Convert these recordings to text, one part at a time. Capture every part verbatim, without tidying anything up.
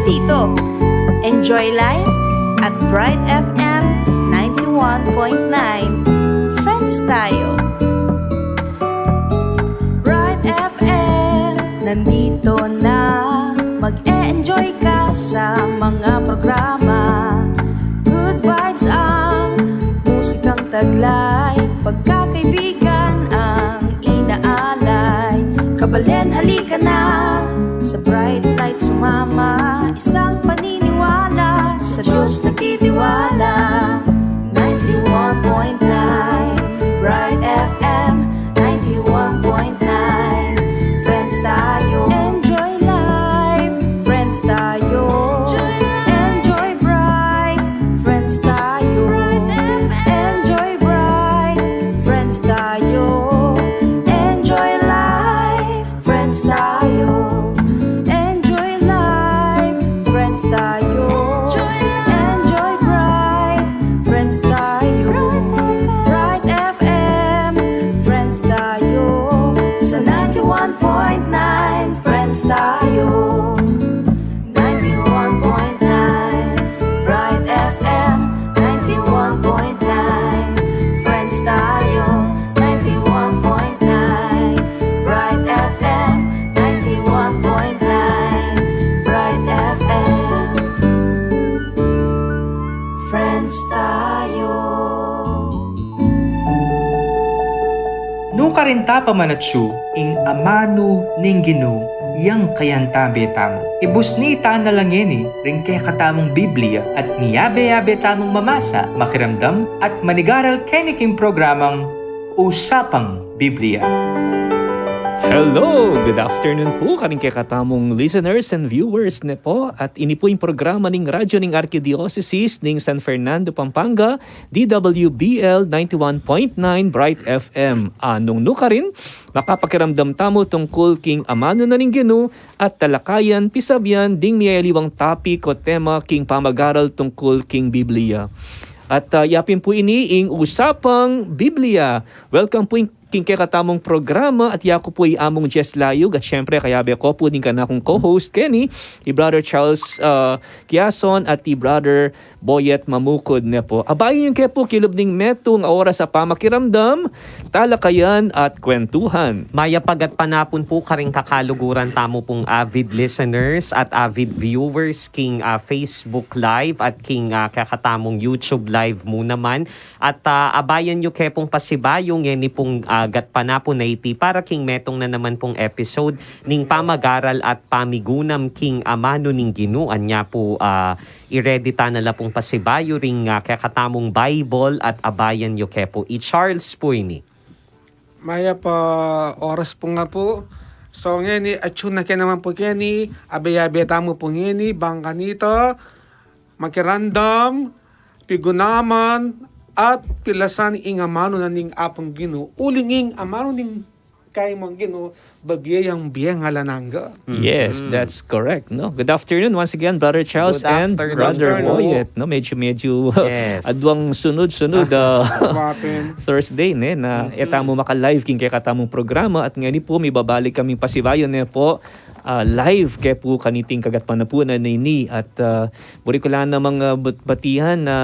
Dito, Enjoy Life at Bright F M ninety-one point nine. Friends tayo. Bright F M, nandito na. Mag-e-enjoy ka sa mga programa. Good vibes ang musikang taglay. Pagkakaibigan ang inaalay. Kabalen, halika na. Sa Bright Light sumama. Isang paniniwala. Sa Diyos nagtitiwala. Ninety-one point nine Bright F M, ninety-one point nine. Friends tayo. Enjoy life. Friends tayo. Enjoy life. Enjoy bright. Friends tayo. Bright F M. Enjoy bright. Friends tayo. Enjoy life. Friends tayo. Enjoy life. Friends tayo. Enjoy life. Enjoy bright. Friends tayo. Bright F M. Bright F M. Friends tayo. Sa ninety-one point nine, friends tayo. Ninety-one point nine Bright F M, ninety-one point nine Friends tayo, ninety-one point nine Bright F M, ninety-one point nine Bright F M. Friends tayo. Nukarin ta pamanatsu ing amanu ning Ginu, yang kayantabe tamu. Ibusni ta na la ngeni ring kekatamung Biblia at miyabe-yabe tamung mamasa, makiramdam, at manigaral keni king programang Usapang Biblia. Hello! Good afternoon po karing kekatamung listeners and viewers ne po. At ini po ing programa ning Radyo ning Arkidiosesis ning San Fernando, Pampanga, D W B L ninety-one point nine Bright F M. Nung nukarin, makapakiramdam tamu tungkul king amanu na ning Ginu at talakayan, pisabian, ding miyayaliwang topic o tema king pamagaral tungkul king Biblia. At, ah, ya pin pu ini ing Usapang Biblia. Welcome pu ing king kekatamung programa at yaku pu i Among Jess Layug at siyempre kayabe ku pu ding kanakung co-host keni, i Brother Charles, ah, Quiason at i Brother Boyet Mamukud ne pu. Abayan yu ke pu kilub ning metung a oras a pamakiramdam, talakayan at kwentuhan. Mayap a gatpanapun pu karing kakaluguran tamu pung avid listeners at avid viewers king, ah, Facebook Live at king, ah, kekatamung YouTube Live mu naman. At, ah, abayan yu ke pung pasibayu ngeni pung, ah, gatpanapun a iti para king metung na naman pung episode ning pamagaral at pamigunam king amanu ning Ginu. Anya pu, ah, i-ready ta na la pung pasibayu ring, ah, kekatamung Bible at abayan yu ke pu. I Charles pu ini. Mayap a oras pu nga pu. So ngeni, atsu na ke naman pu keni, abe-abe tamu pu ngeni, bang kanita, makiramdam, pigunaman, at pilasan ing amanu na ning Apung Ginu, uling ing amanu ning kayang Ginu, babie yang bie alang angga. Yes, mhm, that's correct, no? Good afternoon once again, Brother Charles and Brother Boyet, no? Medyo, medyo, yes, adwang sunod-sunod, ah, Thursday, ne, na, mhm, e tamu maka-live king kekatamung programa at ngeni pu, mibabalik kaming pasibayu ne pu, ah, live ke pu kaniting kagatpanapunan a ini at, ah, buri ku la namang, ah, bat-, batian na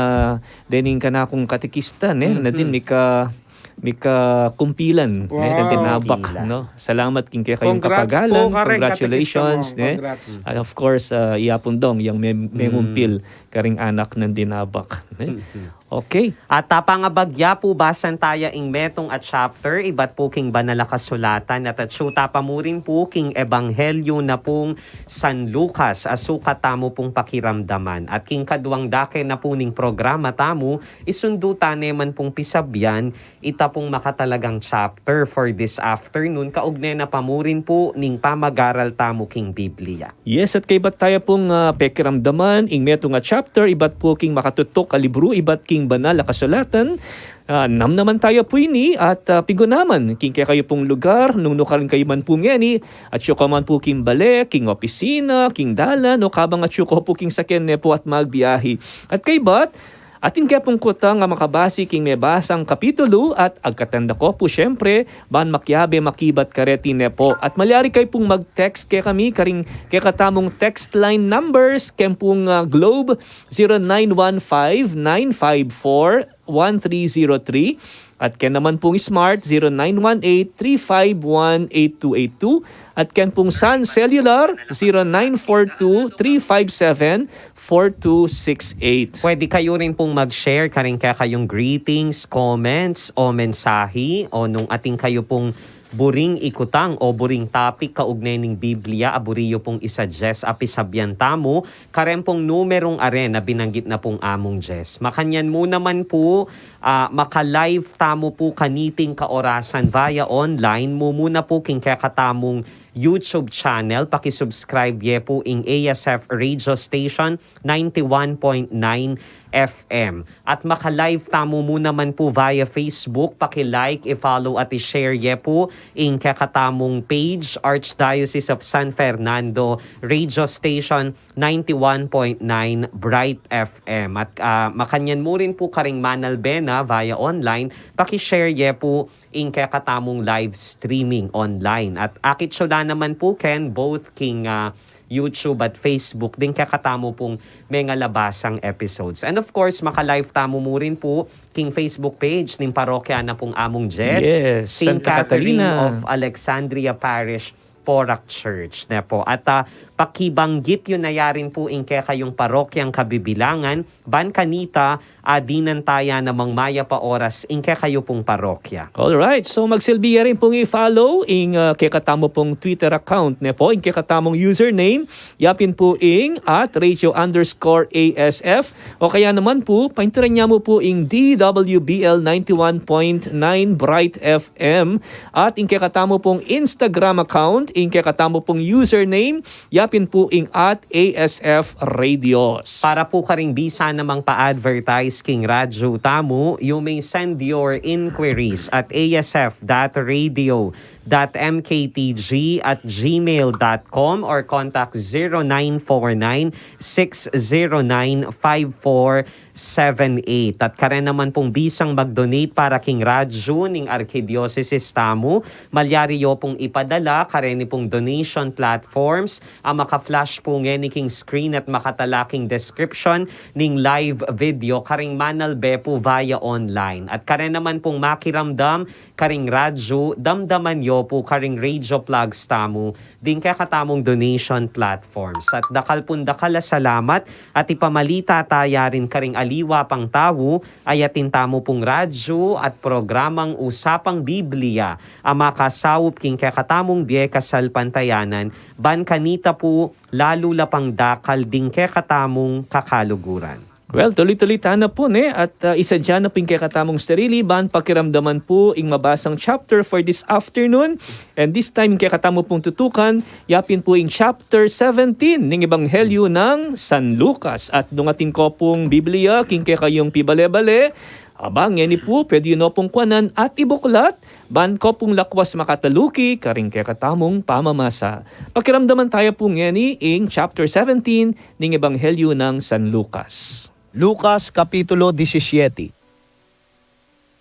dening kanakung katekista, ne, na din, mhm, mika mika kumpilan, ne, wow, na dinabak, no? Salamat king kekatamung kapagalan. Congrats pu, Karen, congratulations, katekista mu, ne? Congrats. And of course, ah, iya pung dong, yang me-, mengumpil karing anak nang dinabak, ne? Mhm. Okay. At, ah, pangabagya pu, basan taya ing metung a chapter ibat pu king Banal a Kasulatan, at atsu ta pa mu rin pu king Ebanghelyo na pung San Lucas a sukat tamu pung pakiramdaman. At king kaduang dake na pu ning programa tamu, isundu ta ne man pung pisabian ita pung makatalagang chapter for this afternoon, kaugne na pa mu rin pu ning pamagaral tamu king Biblia. Yes, at kaybat taya pung, ah, pekiramdaman ing metung a chapter ibat pu king makatutuk a libru ibat king Banal a Kasulatan, ah, namnaman taya pu ini at, ah, pigunaman king kekayu pung lugar, nung nukarin kayu man pu ngeni, atsu ko man pu king bale, king opisina, king dalan, o kabang atsu ko pu king saken ne pu at magbiahi. At kaybat, Atin ke pung kutang a makabasi king mebasang kapitulu at agkatan da ko pu siyempre, ban makiabe makibat kareti ne po. At malyari kayu pung mag-text kekami, karing kekatamung text line numbers, ken pung, ah, Globe, zero nine one five nine five four one three zero three, at ken naman pung Smart, zero nine one eight three five one eight two eight two, at ken pung Sun Cellular, zero nine four two three five seven four two six eight. Pwede kayu rin pung mag-share karing kekayung greetings, comments, o mensahe, o nung atin kayu pung buring ikutang o buring topic kaugnay ning Biblia a buri yu pung i-suggest a pisabian tamu, karen pung numerung are na binanggit na pung Among Jess. Makanyan mu naman pu, ah, maka-live tamu pu kaniting kaorasan via online, mumuna pu king kekatamung YouTube channel, paki-subscribe ye pu ing A S F Radio Station ninety-one point nine F M. At maka-live tamu mu naman pu via Facebook, paki-like, i-follow at i-share ye pu ing kekatamung page, Archdiocese of San Fernando Radio Station ninety-one point nine Bright F M. At, ah, makanyan mu rin pu karing manalbe na via online, paki-share ye pu ing kekatamung live streaming online. At akit yu la naman pu ken both king, ah, YouTube at Facebook ding kekatamu pung mengalabasang episodes. And of course, maka-live tamu mu rin pu king Facebook page ning parokya na pung Among Jess, Yes, Saint Santa Catherine Catalina. of Alexandria Parish, Porac Church, ne po. At, ah, pakibanggit yu na ya rin pu ing kekayung parokyang kabibilangan, ban kanita, ah, dinan taya namang mayap a oras ing kekayu pung parokya. Alright, so magsilbi ya rin pung i-follow ing, ah, kekatamu pung Twitter account, ne po, ing kekatamung username, yapin pu ing at radio underscore A S F, o kaya naman pu, painturan ya mu pu ing D W B L ninety-one point nine Bright F M, at ing kekatamu pung Instagram account, ing kekatamu pung username, yapin pu ing at A S F Radios. Para pu karing bisa namang pa-advertise king radyo tamu, you may send your inquiries at A S F dot radio dot M K T G at gmail dot com or contact zero nine four nine six zero nine five four seven eight. At karen naman pung bisang mag-donate para king radyo ning arkidiosesis tamu, malyari yu pung ipadala kareni pung donation platforms a maka-flash pu ngeni king screen at makatala king description ning live video karing manalbe pu via online. At karen naman pung makiramdam karing radyo, damdaman yu pu karing radio plugs tamu ding kekatamung donation platforms. At dakal pung dakal a salamat at ipamalita taya rin karing aliwa pang tau, a atin tamu pung radyo at programang Usapang Biblia a makasaup king kekatamung bie kasalpantayanan, ban kanita pu lalu la pang dakal ding kekatamung kakaluguran. Well, tuloy-tuloy tana pu, ne? At, ah, isadya na pu ing kekatamung sarili, ban pakiramdaman pu ing mabasang chapter for this afternoon. And this time, ing kekatamu pung tutukan, yapin pu ing chapter seventeen ning Ebanghelyo nang San Lucas. At nung atin ko pung Biblia king kekayung pibale-bale, aba, ngeni pu, pwede yu no pung kuanan at ibuklat, ban ko pung lakwas makataluki karing kekatamung pamamasa. Pakiramdaman taya pu ngeni ing chapter seventeen ning Ebanghelyo nang San Lucas. Lucas, Kapitulo disisiete.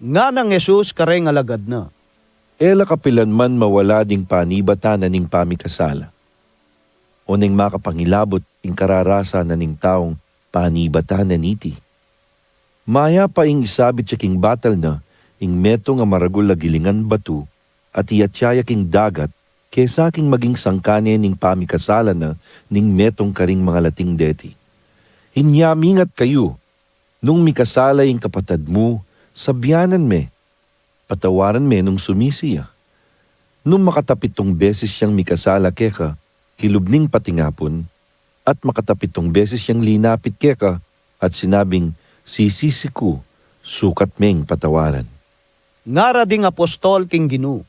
Nganang Jesus kareng alagad na, E la kapilan man mawala ding panibatan na ning pamikasala, o neng makapangilabut ing kararasan na ning taung panibatan na niti. Mayap a ing isabit ya king batal na ing metung a maragul a gilingan batu, at iatya ya king dagat, kesa king maging sangkan ne ning pamikasala na ning metung karing mangalating deti. Inya mingat kayu, nung mikasala ing kapatad mu, sabianan me, patawaran me nung sumisi ya. Nung makatapitung beses yang mikasala keka, kilub ning patingapun, at makatapitung beses yang linapit keka, at sinabing, "Sisisi ku," sukat meng patawaran. Ngara ding apostol king Ginu,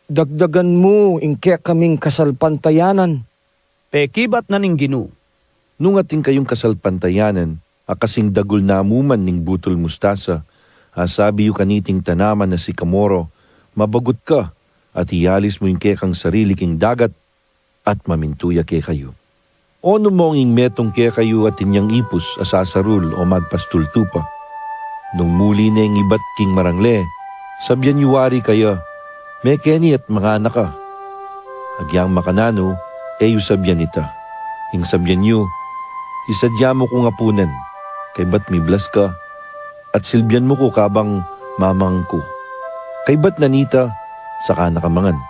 "Dagdagan mu ing kekaming kasalpantayanan." Pekibat na ning Ginu, "Nung atin kayung kasalpantayanan a kasing dagul namu man ning butul mustasa, asabi yu kaniting tanaman a sikamoro, 'Mabagut ka, at ialis mu ing kekang sarili king dagat,' at mamintu ya kekayu. O nu mong ing metung kekayu atin yang ipus a sasarul o magpastul tupa, Nung muli neng ibat king marangle, sabyan yu wari kaya, mekeni at manganak ka. Agyang makananu, e yu sabyan ita. Ing sabyan yu, isadya mu kung apunan, kaybat miblas ka, at silbyan mu ku kabang mamangan ku. Kaybat na nita, saka na ka mangan.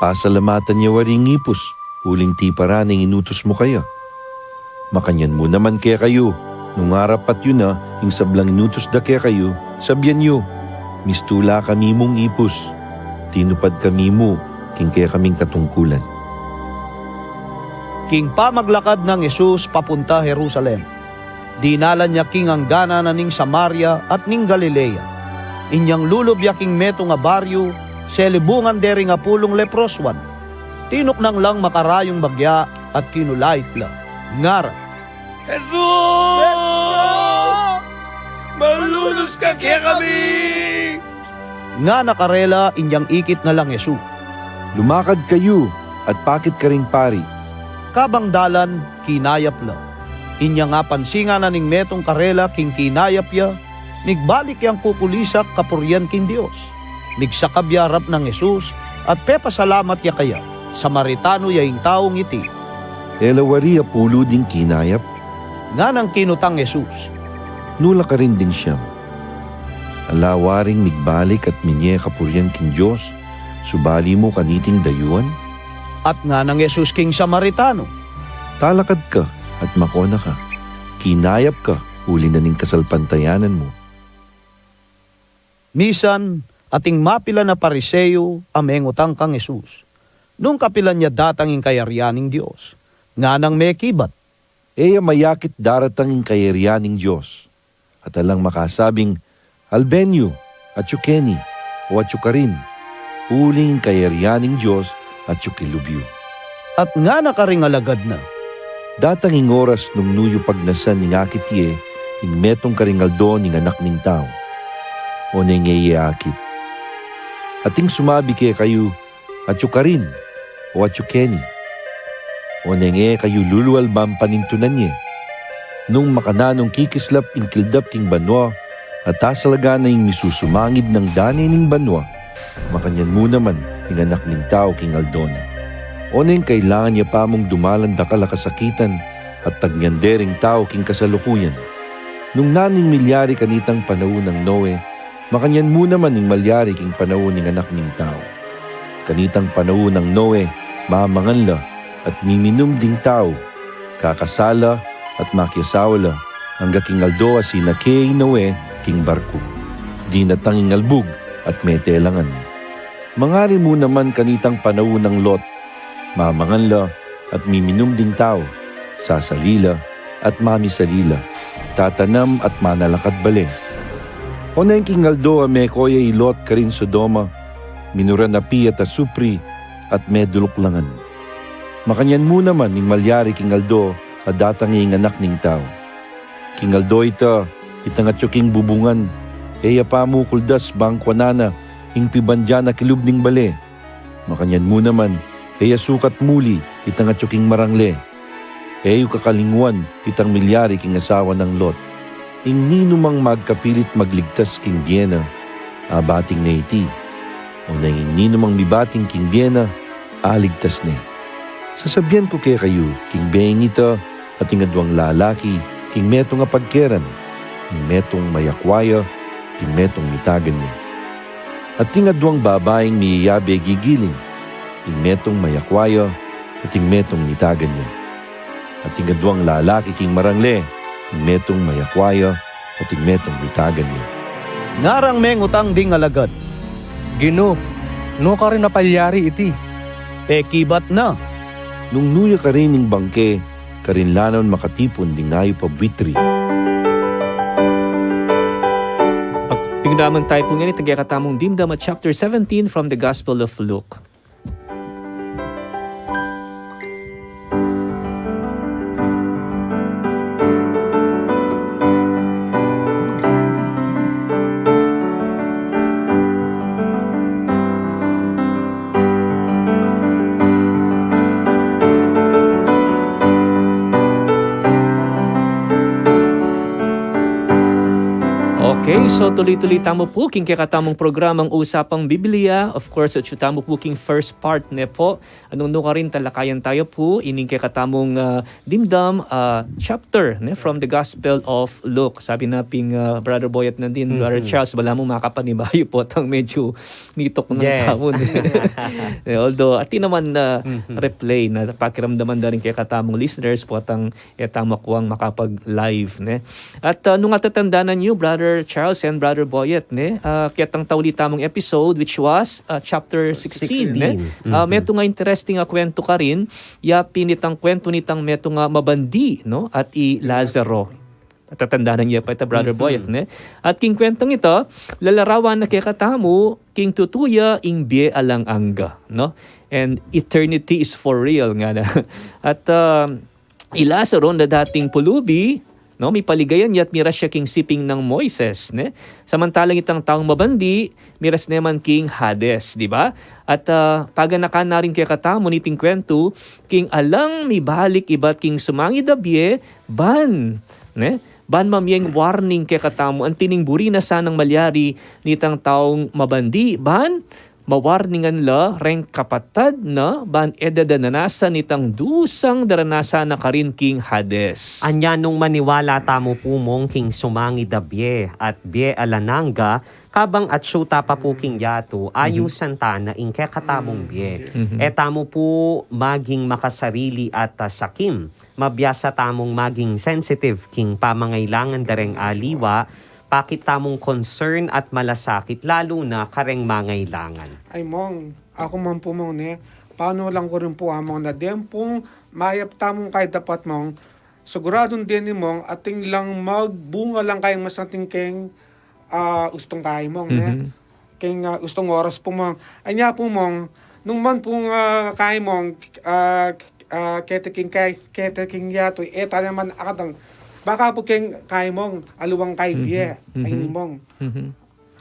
Pasalamatan ya wari ing ipus, uling tiparan ing inutus mu kaya. Makanyan mu naman kekayu, nung arapat yu na ing sablang inutus da kekayu, sabyan yu, mistula kami mung ipus, tinupad kami mu king kekaming katungkulan. King pamaglakad nang Jesus papunta Jerusalem, dinalan ya king angganan na ning Samaria at ning Galilea. Inyang lulub ya king metung a baryu, selibungan de ring apulung leprosuan. Tinuknang lang makarayung bagya at kinulait la. Ngara, "Jesus! Manlunus ka kekami!" Ngana karela, inyang ikit na lang Jesus, "Lumakad kayu at pakit karing pari." Kabang dalan, kinayap la. Inyang apansingan na ning metung karela king kinayap ya, migbalik yang kukulisak kapurian king Dios. Migsakab ya arap nang Jesus at pepasalamat ya kaya. Samaritano ya ing taung iti. "E la wari apulu ding kinayap?" Nganang kinutang Jesus, "Nu la karin ding siam? Ala waring migbalik at minye kapurian king Dios, subali mu kaniting dayuan?" At nganang Jesus king Samaritano, "Talakad ka at makona ka. Kinayap ka uli na ning kasalpantayanan mu." Misan, ating mapilan a Pariseo a mengutang kang Jesus, nung kapilan ya datang ing kayarian ning Dios. Nganang mekibat, "E ya mayakit daratang ing kayarian ning Dios. At alang makasabing, 'Alben yu, atyu keni, o atyu karin,' uling ing kayarian ning Dios atyu kilub yu." At ngana karing alagad na, "Datang ing oras nung nu yu pagnasan ing akit ye ing metung karing aldo ning Anak ning Tau. Oneng e ye akit. Ating sumabi kekayu, 'Atyu karin,' o 'Atyu keni.' Oneng e kayu lulual ban panintunan ye. Nung makananung kikislap ing kildap king banua, at asalagan na ing misusumangid nang dane ning banua, makanyan mu naman ing Anak ning Tau king aldo na. Oneng kailangan ya pa mung dumalan dakal a kasakitan at tagnan de ring tau king kasalukuyan. Nung nanu ing milyari kanitang panaun nang Noe, makanyan mu naman ing malyari king panaun ning Anak ning Tau. Kanitang panaun nang Noe, mamangan la at miminum ding tau, kakasal la at makiasawa la, angga king aldo a sinake i Noe king barku. Dinatang ing albug at mete la ngan. Mangari mu naman kanitang panaun nang Lot, mamangan la at miminum ding tau, sasali la at mamisali la, tatanam at manalakad bale. Oneng king aldo a meko ya i Lot karin Sodoma, minuran api at asupri at meduluk la ngan. Makanyan mu naman ing malyari king aldo a datang ing Anak ning Tau. King aldo ita, itang atyu king bubungan, e ya pa mu kuldas ban kuanan na ing pibandian a kilub ning bale. Makanyan mu naman, e ya sukat muli itang atyu king marangle. E yu kakalingwan itang milyari king asawa nang Lot. Ing ninumang magkapilit magligtas king bie na, abating ne iti. Oneng ing ninumang mibating king bie na, aligtas ne. Sasabian ku kekayu, king beng ita, ating aduang lalaki king metung a pagkeran, ing metung mayakwa ya, ating metung mitagan ya. Ating aduang babaing miyayabe gigiling, ing metung mayakwa ya, ating metung mitagan ya. Ating aduang lalaki king marangle, ing metung mayakwa ya, ating metung mitagan ya. Ngarang mengutang ding alagad, "Ginu, nu karin a palyari iti?" Pekibat na, "Nung nu ya karin ing bangke, karin la naman makatipun ding ayup a buitri." Pag-, pigdaman tayo po ngayon, itagya katamung Dimdama chapter seventeen from the Gospel of Luke. So, tuloy-tuloy tamu pu king kekatamung programang Usapang Biblia. Of course, atsu tamu pu king first part ne pu. Nung nukarin talakayan taya pu ining kekatamung, ah, dimdam, ah, chapter ne, from the Gospel of Luke. Sabi na pin, ah, Brother Boyet Nandin, Brother Charles, balamu makapanibayu pu tang medyu nituk nang tamu ne. Eh, although, atin naman na replay na pakiramdaman da rin kekatamung listeners pu tang e tamu kuang makapag-live, ne? At, ah, nung atatandanan yu, Brother Charles and Brother Boyet, ne? Ah, ketang tauli tamung episode, which was, ah, chapter sixteen, ne? Ah, metung a interesting a kuwentu karin, ya pin itang kuwentu nitang metung a mabandi, no? At i Lazaro. Atatandanan ya pa ita, Brother Boyet, ne? At king kuwentang ita, lalarawan na kekatamu king tutu ya ing bie alang angga, no? And eternity is for real, ngana. At, ah, i Lazaro na dating pulubi, no, mipaligayan ya at miras ya king siping nang Moises, ne? Samantalang itang taung mabandi, miras ne man king Hades, di ba? At, ah, paganakan na rin kekatamu niting kuwentu, king alang mibalik ibat king sumangid a bie, ban, ne? Ban mamyeng warning kekatamu, anti ning buri na sanang malyari nitang taung mabandi, ban mawarningan la reng kapatad na ban e da dananasan itang dusang daranasan na karin king Hades. Anya nung maniwala tamu pu mong king sumangid a bie at bie alang angga, kabang atsu ta pa pu king yatu, ayusan ta na ing kekatamung bie. E tamu pu maging makasarili at, ah, sakim. Mabiasa tamung maging sensitive king pamangailangan da reng aliwa, pakit tamung concern at malasakit lalu na kareng mangailangan. Ay, Mong, aku man pu, Mong, ne, panu lang ku rin pu, ah, Mong, na den pung mayap tamung kay dapat, Mong, siguradung deni, Mong, atin lang magbunga lang kay masanting keng, ah, ustung kay, Mong, ne? Keng, ah, ustung oras pu, Mong. Anya pu, Mong, nung man pung, ah, kay, Mong, ah, ah, keti king kay, keti king yatu, e ta naman akadang. Baka pu keng kay, Mong, aliwang kay bie, ay ni, Mong.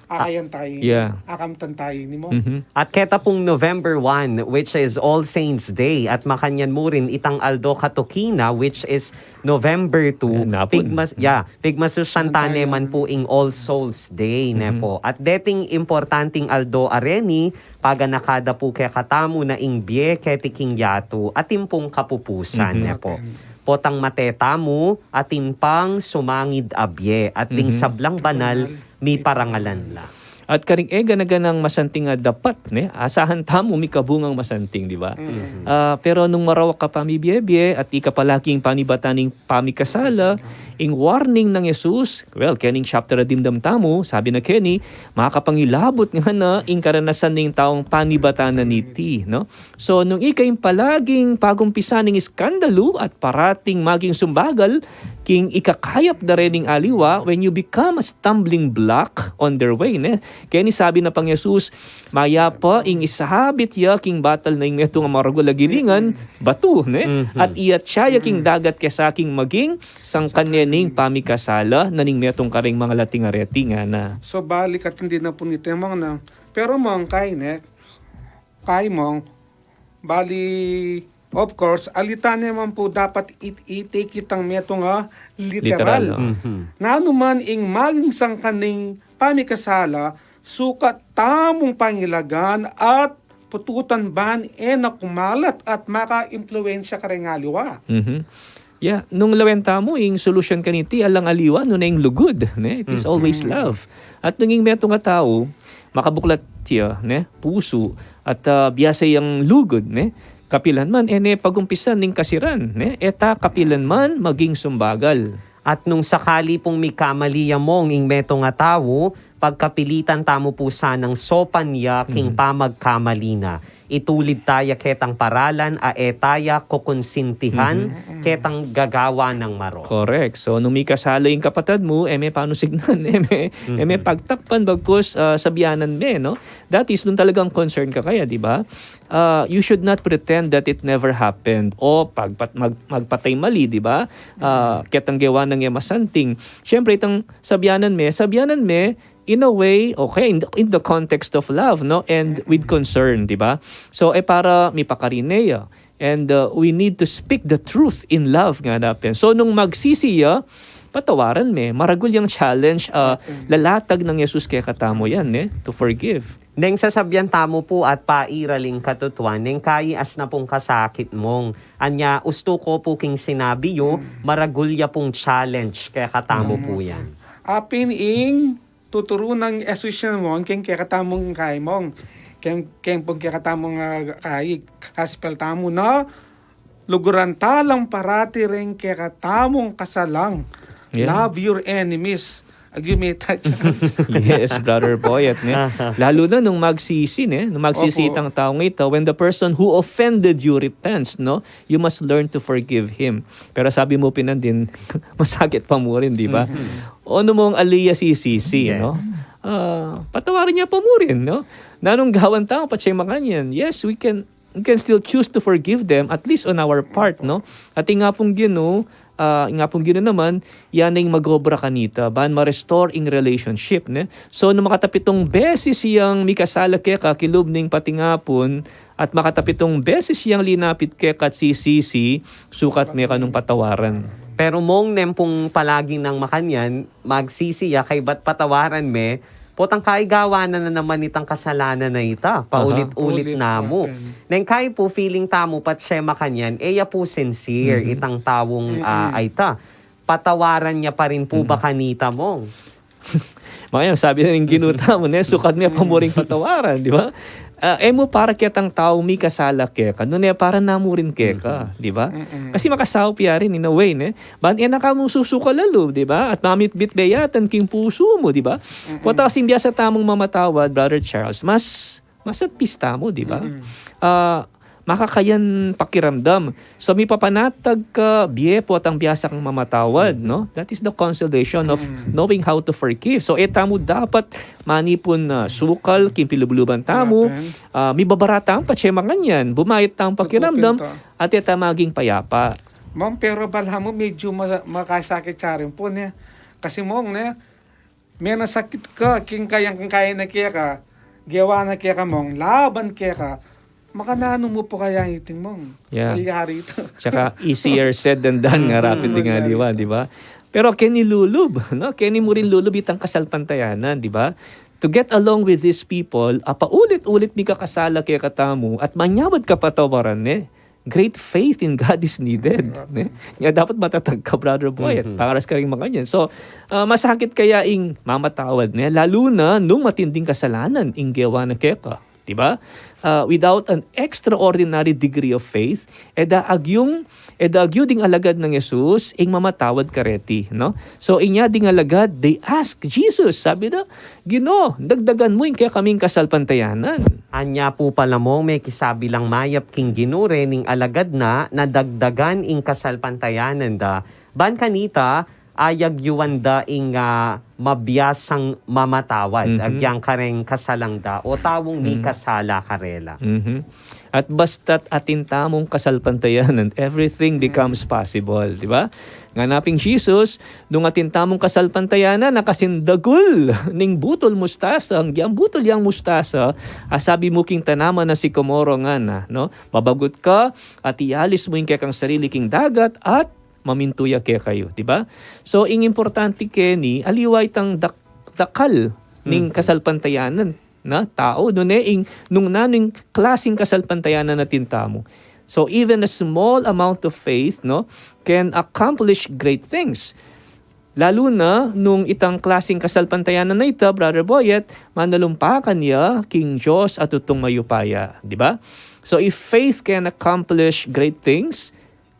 Akayan tayu, akamtan tayu ni, Mong. At keta pung November one, which is All Saints Day, at makanyan mu rin itang aldo katuki na, which is November two, pigmas-, ya, pigmasusian ta ne man pu ing All Souls Day, ne pu. At deting importanting aldo a reni, paganaka da pu kekatamu na ing bie keti king yatu, atin pung kapupusan, ne pu. Potang mate tamu, atin pang sumangid a bie, at ding sablang banal, miparangalan la. At karing e gana-ganang masanting a dapat, ne, asahan tamu mikabungang masanting, di ba? Ah, pero nung marawak ka pa mibie-bie at ika palaging panibatan ning pamikasala, ing warning nang Jesus, well, kening chapter a dimdam tamu, sabi na keni, makapangilabut ngana ing karanasan ning taung panibatan na niti, no? So, nung ika ing palaging pagumpisan ning iskandalu at parating maging sumbagal king ikakayap da rening aliwa, when you become a stumbling block on their way, ne? Keni sabi na pang Jesus, mayap pa ing isabit ya king batal na ing metung a maragul a gilingan, batu, ne? At iatsa ya king dagat kesa king maging sangkan ne ning pamikasala na ning metung kareng mangalating areti, ngana. So, balik at hindi na pu ni temang na. Pero, Mong, kay, ne? Kay, Mong, bali, of course, alita ne man pu dapat it-, iti kitang metung a literal. Literal, o. Nanu man ing maging sangkan ning pamikasala, sukat tamung pangilagan at pututan ban e na kumalat at makaimpluwensya kareng aliwa. Ya, nung lawen tamu, ing solusyon kaniti alang aliwa, nune ing lugud, ne? It is always love. At nung ing metung a tau, makabuklat ya, ne? Pusu, at, ah, biasa yang lugud, ne? Kapilan man, e ne pagumpisan ning kasiran, ne? E ta kapilan man maging sumbagal. At nung sakali pung mikamali ya, Mong, ing metung a tau, pagkapilitan tamu pu sanang sopan ya king pamagkamali na. Itulid ta ya ketang paralan a e ta ya kukonsintihan ketang gagawa nang marok. Correct. So, nung mikasala ing kapatad mu, e me panusignan, e me, e me pagtakpan, bagkus, ah, sabianan me, no? That is, nung talagang concern ka kaya, di ba? Ah, you should not pretend that it never happened. O pagpat-, mag-, magpatay mali, di ba? Ah, ketang gewa nang e masanting. Siyempre, itang sabianan me, sabianan me, in a way, okay, in the, in the context of love, no? And with concern, di ba? So, e para mipakarin ne ya. And, uh, we need to speak the truth in love, ngana pin. So, nung magsisi ya, patawaran me. Maragul yang challenge, ah, lalatag nang Jesus kekatamu yan, ne? To forgive. Neng sasabian tamu pu at pairaling katutuan, neng kayi asna pung kasakit mung. Anya, ustu ko pu king sinabi yu, maragul ya pung challenge kekatamu pu yan. Apin ing tuturu nang Jesus yan mung, keng kekatamung kayi mung, keng, keng pung kekatamung, ah, kayi, gospel tamu na, luguran ta lang parati reng kekatamung kasalang. Yeah. Love your enemies. Agyu me ta, Charles. Yes, Brother Boyet, ne? Lalu na nung magsisi, ne? Nung magsisi itang tau ngeta, when the person who offended you repents, no? You must learn to forgive him. Pero sabi mu pin nandin, masakit pa mu rin, di ba? O, nung mung ali ya sisisi, no? Ah, patawaran ya pa mu rin, no? Nanung gawan tamu patse makanyan? Yes, we can, we can still choose to forgive them, at least on our part, no? At ing Apung Ginu, ah, ing Apung Ginu naman, ya na ing mag-obra kanita, ban ma-restore ing relationship, ne? So, nung makatapitung beses yang mikasala keka kilub ning patingapun, at makatapitung beses yang linapit keka at sisisi, sukat me kanung patawaran. Pero mung neng pung palagi nang makanyan, magsisi ya, kaybat patawaran me, potang kayi gawan na naman itang kasalanan a ita. Paulit-ulit namu. Neng kayi pu feeling tamu patse makanyan, e ya pu sincere itang taung, ah, a ita. Patawaran ya pa rin pu ba kanita mung? Makanyan, sabi na ning Ginu tamu, ne, sukat me pa mu ring patawaran, di ba? Ah, e mu para ketang taung mikasala keka, nune para na mu rin keka, di ba? Kasi makasaup ya rin in a way, ne? Ban e na ka mung susukal a lub, di ba? At mamitbit be yatan king pusu mu, di ba? Potang sing biasa tamung mamatawad, Brother Charles, mas, mas at peace tamu, di ba? Ah, makakayan pakiramdam. So, mipapanatag ka bie potang biasa kang mamatawad, no? That is the consolation of knowing how to forgive. So, e tamu dapat manipun, ah, sukal king pilubluban tamu, ah, mibabara tamu patse makanyan, bumayat tamung pakiramdam, at e tamu maging payapa. Mung, pero balamu medyu ma-, makasakit ya rin pu, ne? Kasi mung, ne, menasakit ka king kayang, king kaya na keka, gewa na keka mung, laban keka, makananu mu pu kaya iting mung? Yeah. Palyari ita. Tsaka easier said than done nga, rapid ding aliwa, di ba? Pero keni lulub, no? Keni mu rin lulub itang kasalpantayanan, di ba? To get along with these people a paulit-ulit mikakasala kekatamu at manyawad kapatawaran, ne? Great faith in God is needed, ne? Nya dapat matatag ka, Brother Boy, at pangaras ka ring makanyan. So, ah, masakit kaya ing mamatawad, ne? Lalu na nung matinding kasalanan ing gewa na keka, di ba? Ah, without an extraordinary degree of faith, e da agyung, e da agyu ding alagad nang Jesus ing mamatawad kareti, no? So, inya ding alagad, they ask Jesus, sabi da, "Ginu, dagdagan mu ing kekaming kasalpantayanan." Anya pu pala mung mekisabi lang mayap king Ginu rening alagad na, na dagdagan ing kasalpantayanan da, ban kanita, ayagyuan da ing, ah, mabiasang mamatawad agyang kareng kasalang da o taung mikasala karela. Mhm. At basta't atin tamung kasalpantayanan, everything becomes possible, di ba? Ngana pin Jesus, nung atin tamung kasalpantayanan a kasing dagul ning butul mustasa, agyang butul yang mustasa, a sabi mu king tanaman a sikomoro, ngana, no? Mabagut ka, at ialis mu ing kekang sarili king dagat, at mamintu ya kekayu, di ba? So, ing importante keni, aliwa itang dak-, dakal ning kasalpantayanan na tau, nune ing, nung nanu ing klasing kasalpantayanan atin tamu. So, even a small amount of faith, no, can accomplish great things. Lalu na nung itang klasing kasalpantayanan a ita, Brother Boyet, manalumpakan ya king Dios a tutung mayupaya, di ba? So, if faith can accomplish great things,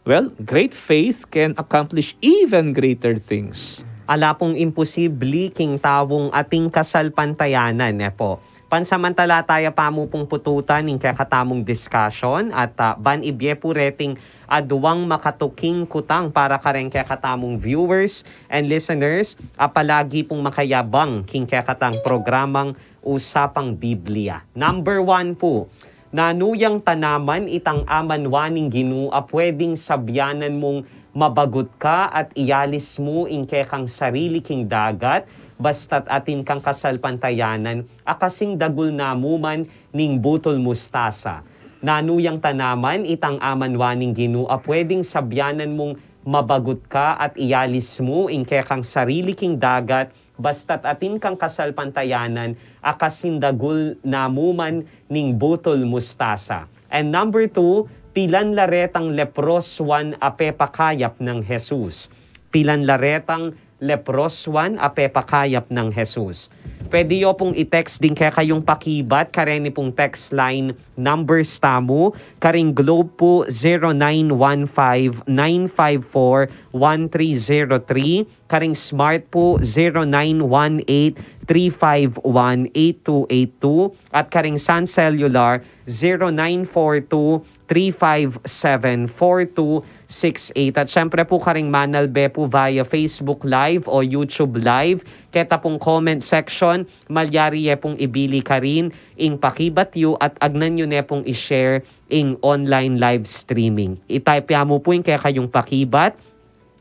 well, great faith can accomplish even greater things. Ala pung imposibli king taung ating kasalpantayanan, ne pu. Pansamantalataya pa mu pung pututan ing kekatamung discussion at, ah, ban ibie pu reting aduang makatuking kutang para kareng kekatamung viewers and listeners a palagi pung makayabang king kekatang programang Usapang Biblia. Number one pu, nanu yang tanaman itang amanwa ning Ginu a pwedeng sabyanan mung mabagut ka at ialis mu ing kekang sarili king dagat, basta't atin kang kasalpantayanan a kasing dagul na mu man ning butul mustasa? Nanu yang tanaman itang amanwa ning Ginu a pwedeng sabyanan mung mabagut ka at iyalis mu ing kekang sarili king dagat, basta't atin kang kasalpantayanan a kasindagul na mu man ning butul mustasa. And number two, pilan la retang leprosuan a pepakayap nang Jesus. Pilan la retang leprosuan a pepakayap nang Jesus. Pwede yo pung i-text ding kekayung pakibat, kareni pung text line numbers tamu, karing Globe pu zero nine one five nine five four one three zero three, karing Smart pu zero nine one eight three five one eight two eight two, at karing Sun Cellular zero nine four two three five seven four two six eight. At syempre pu, karing manalbe pu via Facebook Live o YouTube Live, keta pung comment section, malyari ye pung ibili karin ing pakibat yu at agnan yu ne pung i-share ing online live streaming. I-type ya mu pu ing kekayung pakibat,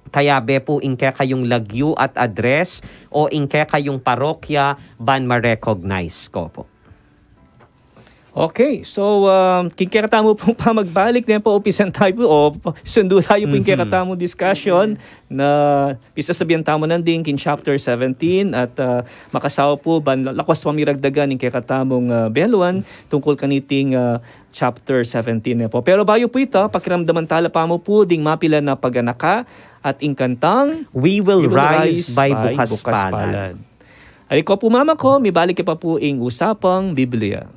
kayabe pu ing kekayung lagyu at address o ing kekayung parokya ban ma-recognize ko pu. Okay, so, um, king kekatamu pung pamagbalik, ne pu, umpisan tamu pu, o, sundu tamu pu ing Mhm. kekatamu discussion na pisasabian tamu nandin king chapter seventeen at, uh, makasawa pu ban lakwas pa miragdagan ing kekatamung, uh, beluan tungkul kaniting, uh, chapter seventeen, ne pu. Pero bayu pu ita, pakiramdaman tala pa mu pu ding mapilan a paganaka at ing kantang We Will We Will Rise Rise by by Bukas Bukas Palad. Palad. Ali ko pu, mama ko, mibalik ya pa pu ing Usapang Biblia.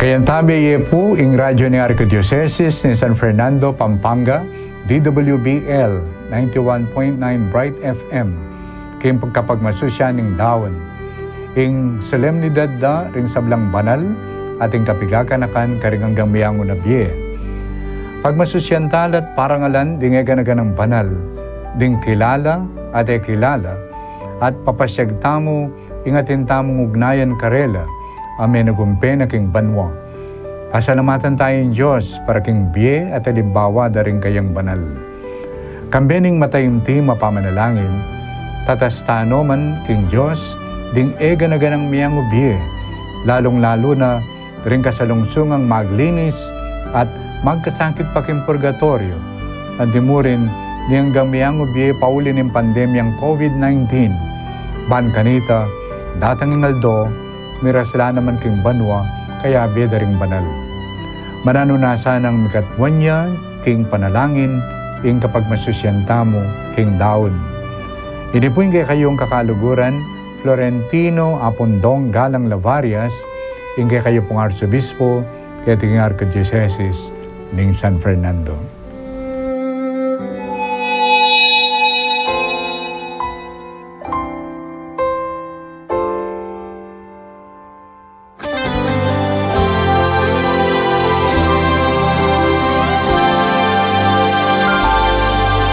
Kayantabe ye pu ing radyo ning Arkidiosesis ning San Fernando, Pampanga, D W B L ninety-one point nine Bright F M, king kapagmasusyan ning daun, ing solemnidad da ring sablang banal at ing kapigaganakan karing anggang meangu na bie. Pagmasusyan tala't parangalan ding eganaganang banal, ding kilala at e kilala, at papasyag tamu ing atin tamung ugnayan karela a menagumpe na king banua. Pasalamatan taya ing Dios para king bie at alimbawa da ring kayang banal. Kambe ning mataimtim a pamanalangin, tatasta no man king Dios ding eganaganang meangu bie, lalung-lalu na ring kasalungsungang maglinis at magkasakit pa king purgatoryo, anti mu rin ding anggang meangu bie pauli ning pandemyang COVID nineteen. Ban kanita, datang ing aldo, miras la naman king banua, kayabe da ring banal. Mananu na sanang mikatwan ya king panalangin ing kapagmasusyan tamu king daun. Ini pu ing kekayung kakaluguran, Florentino Apondong Galang Lavarias, ing kekayu pung Arsobispo keti king Arkidiosesis ning San Fernando.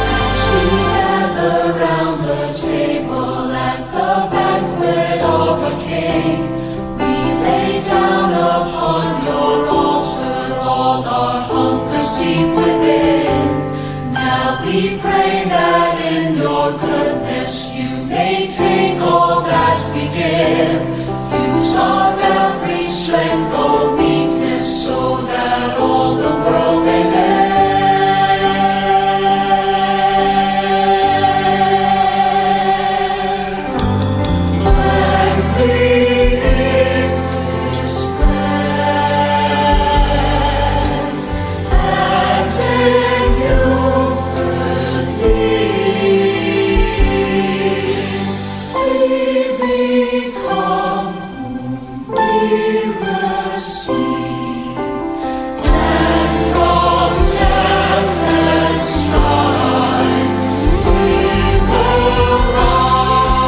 As we gather round the table at the banquet of a king, we lay down upon your altar all our hunger deep within. Now we pray that in your goodness you may take all that we give. Use our every strength or weakness so that all the world may live. When we eat this bread and drink this cup, we become whom we receive, and from death and strife we will rise.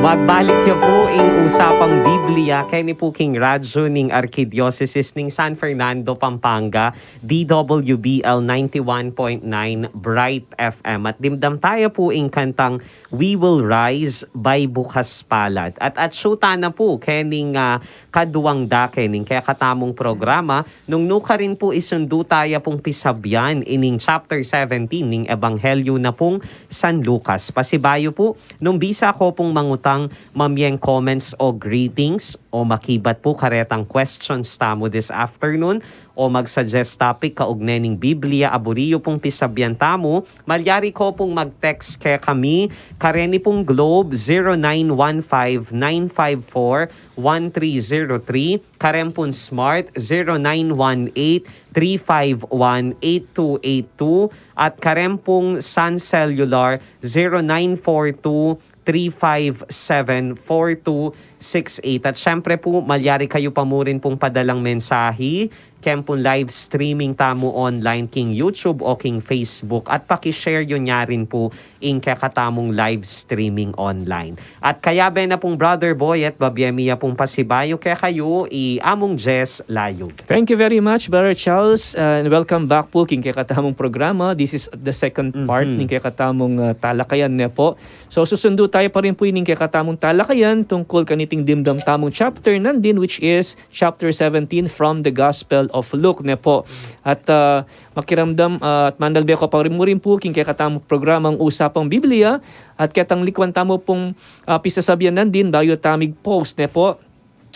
Magbalik ya pu ing Usapang Biblia. Biblia, keni pu king radyo ning Arkidiosesis ning San Fernando, Pampanga, D W B L ninety-one point nine Bright F M. At dimdam taya pu ing kantang We Will Rise by Bukas Palad. At atsu tana pu kening, ah, kaduang dake ning kekatamung programa, nung nukarin pu isundu taya pung pisabyan ining chapter seventeen ning Ebanghelyo na pung San Lucas. Pasibayu pu, nung bisa ko pung mangutang mamyeng comments o greetings, o makibat pu karetang questions tamu this afternoon, o mag-suggest topic kaugnay ning Biblia a buri yu pung pisabyan tamu, malyari ko pung mag-text kekami, kareni pung Globe, zero nine one five nine five four one three zero three, karen pung Smart, zero nine one eight three five one eight two eight two, at karen pung Sun Cellular, zero nine four two three five seven four two six eight. At syempre pu, malyari kayu pa mu rin pung padalang mensahi ken pung live streaming tamu online king YouTube o king Facebook. At paki-share yu na rin pu ing kekatamung live streaming online. At kayabe na pung Brother Boyet, babie mi ya pung pasibayu kekayu i Among Jess Layug. Thank you very much, Brother Charles, uh, and welcome back pu king kekatamung programa. This is the second part Mhm. ning kekatamung, uh, talakayan ne pu. So, susundu taya pa rin pu ining kekatamung talakayan tungkul kaniting dimdam tamung chapter nandin, which is chapter seventeen from the Gospel of Luke ne pu. At, uh, makiramdam, uh, at manalbe ko pa rin mu rin pu king kekatamung programang Usapang Biblia, at ketang likuan tamu pung, uh, pisasabyan nandin bayu ta mig-post ne pu.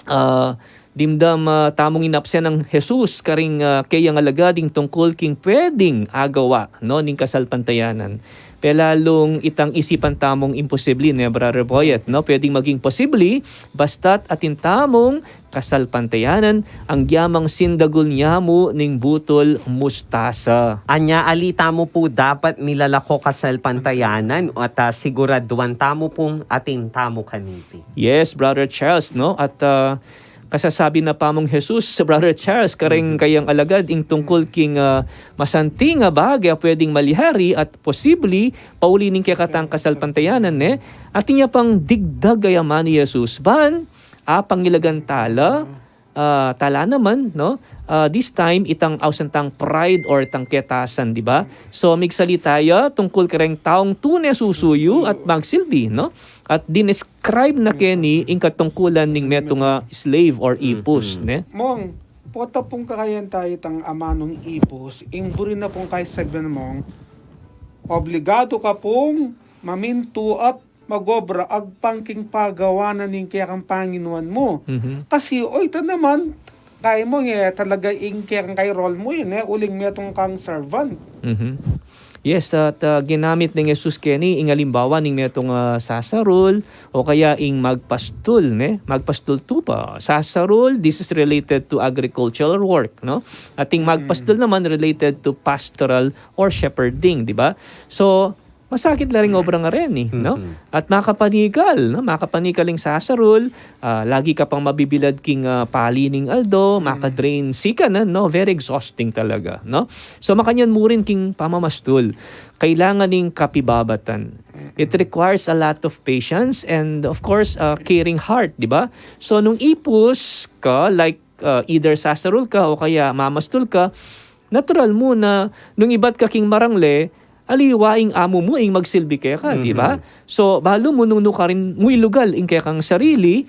Ah, dimdam, ah, tamung inabsen nang Jesus karing, ah, keyang alagad ing tungkul king pwedeng agawa, no, ning kasalpantayanan. Pelalung itang isipan tamung imposible, ne, Brother Boyet, no? Pwedeng maging posible, basta't atin tamung kasalpantayanan, agyang sindagul nya mu ning butul mustasa. Anya, ali tamu pu dapat milalako kasalpantayanan at, ah, siguraduan tamu pung atin tamu kaniti. Yes, Brother Charles, no? At, ah, kasasabi na pa mung Jesus, Brother Charles, kareng Mhm. kayang alagad, ing tungkul king, ah, masanting a bage a pwedeng malyari at posible, pauli ning kekatang kasalpantayanan, ne? Atin ya pang digdag a yaman ni Jesus, ban, ah, pangilagan tala, ah, tala naman, no? Ah, this time, itang ausan tang pride or tang ketasan, di ba? So, migsalita ya tungkul kareng taung tune susuyu at magsilbi, no? At dinescribe na keni ing katungkulan ning metung a slave or ipus, Mhm. ne? Mong, pota pung kakayan tayu tang amanung ipus, ing buri na pung kaisabyan, Mong, obligadu ka pung mamintu at mag-obra agpang king pagawa na ning kekang panginuan mu. Mhm. Kasi, oy, ita naman, kaya mu, e, talaga ing kekang kay role mu yan, e, uling metung kang servant. Mhm. Yes, at, ah, ginamit nang Jesus keni ing alimbawa ning metung, ah, sasarul, o kaya ing magpastul, ne? Magpastul tupa. Sasarul, this is related to agricultural work, no? At ing Mm. magpastul naman related to pastoral or shepherding, di ba? So, masakit la ring obra ngeni, no? Mhm. At makapanigal, no? Makapanigal ing sasarul, ah, lagi ka pang mabibilad king, ah, pali ning aldo, Mm. maka-drain, sikanan, no? Very exhausting talaga, no? So, makanyan mu rin king pamamastul. Kailangan ning kapibabatan. It requires a lot of patience and, of course, ah, caring heart, di ba? So, nung ipus ka, like, ah, either sasarul ka o kaya mamastul ka, natural mu na nung ibat ka king marangle, aliwa ing amu mu ing magsilbi keka, di ba? Mhm. So, balu mu nung nukarin mu ilugal ing kekang sarili,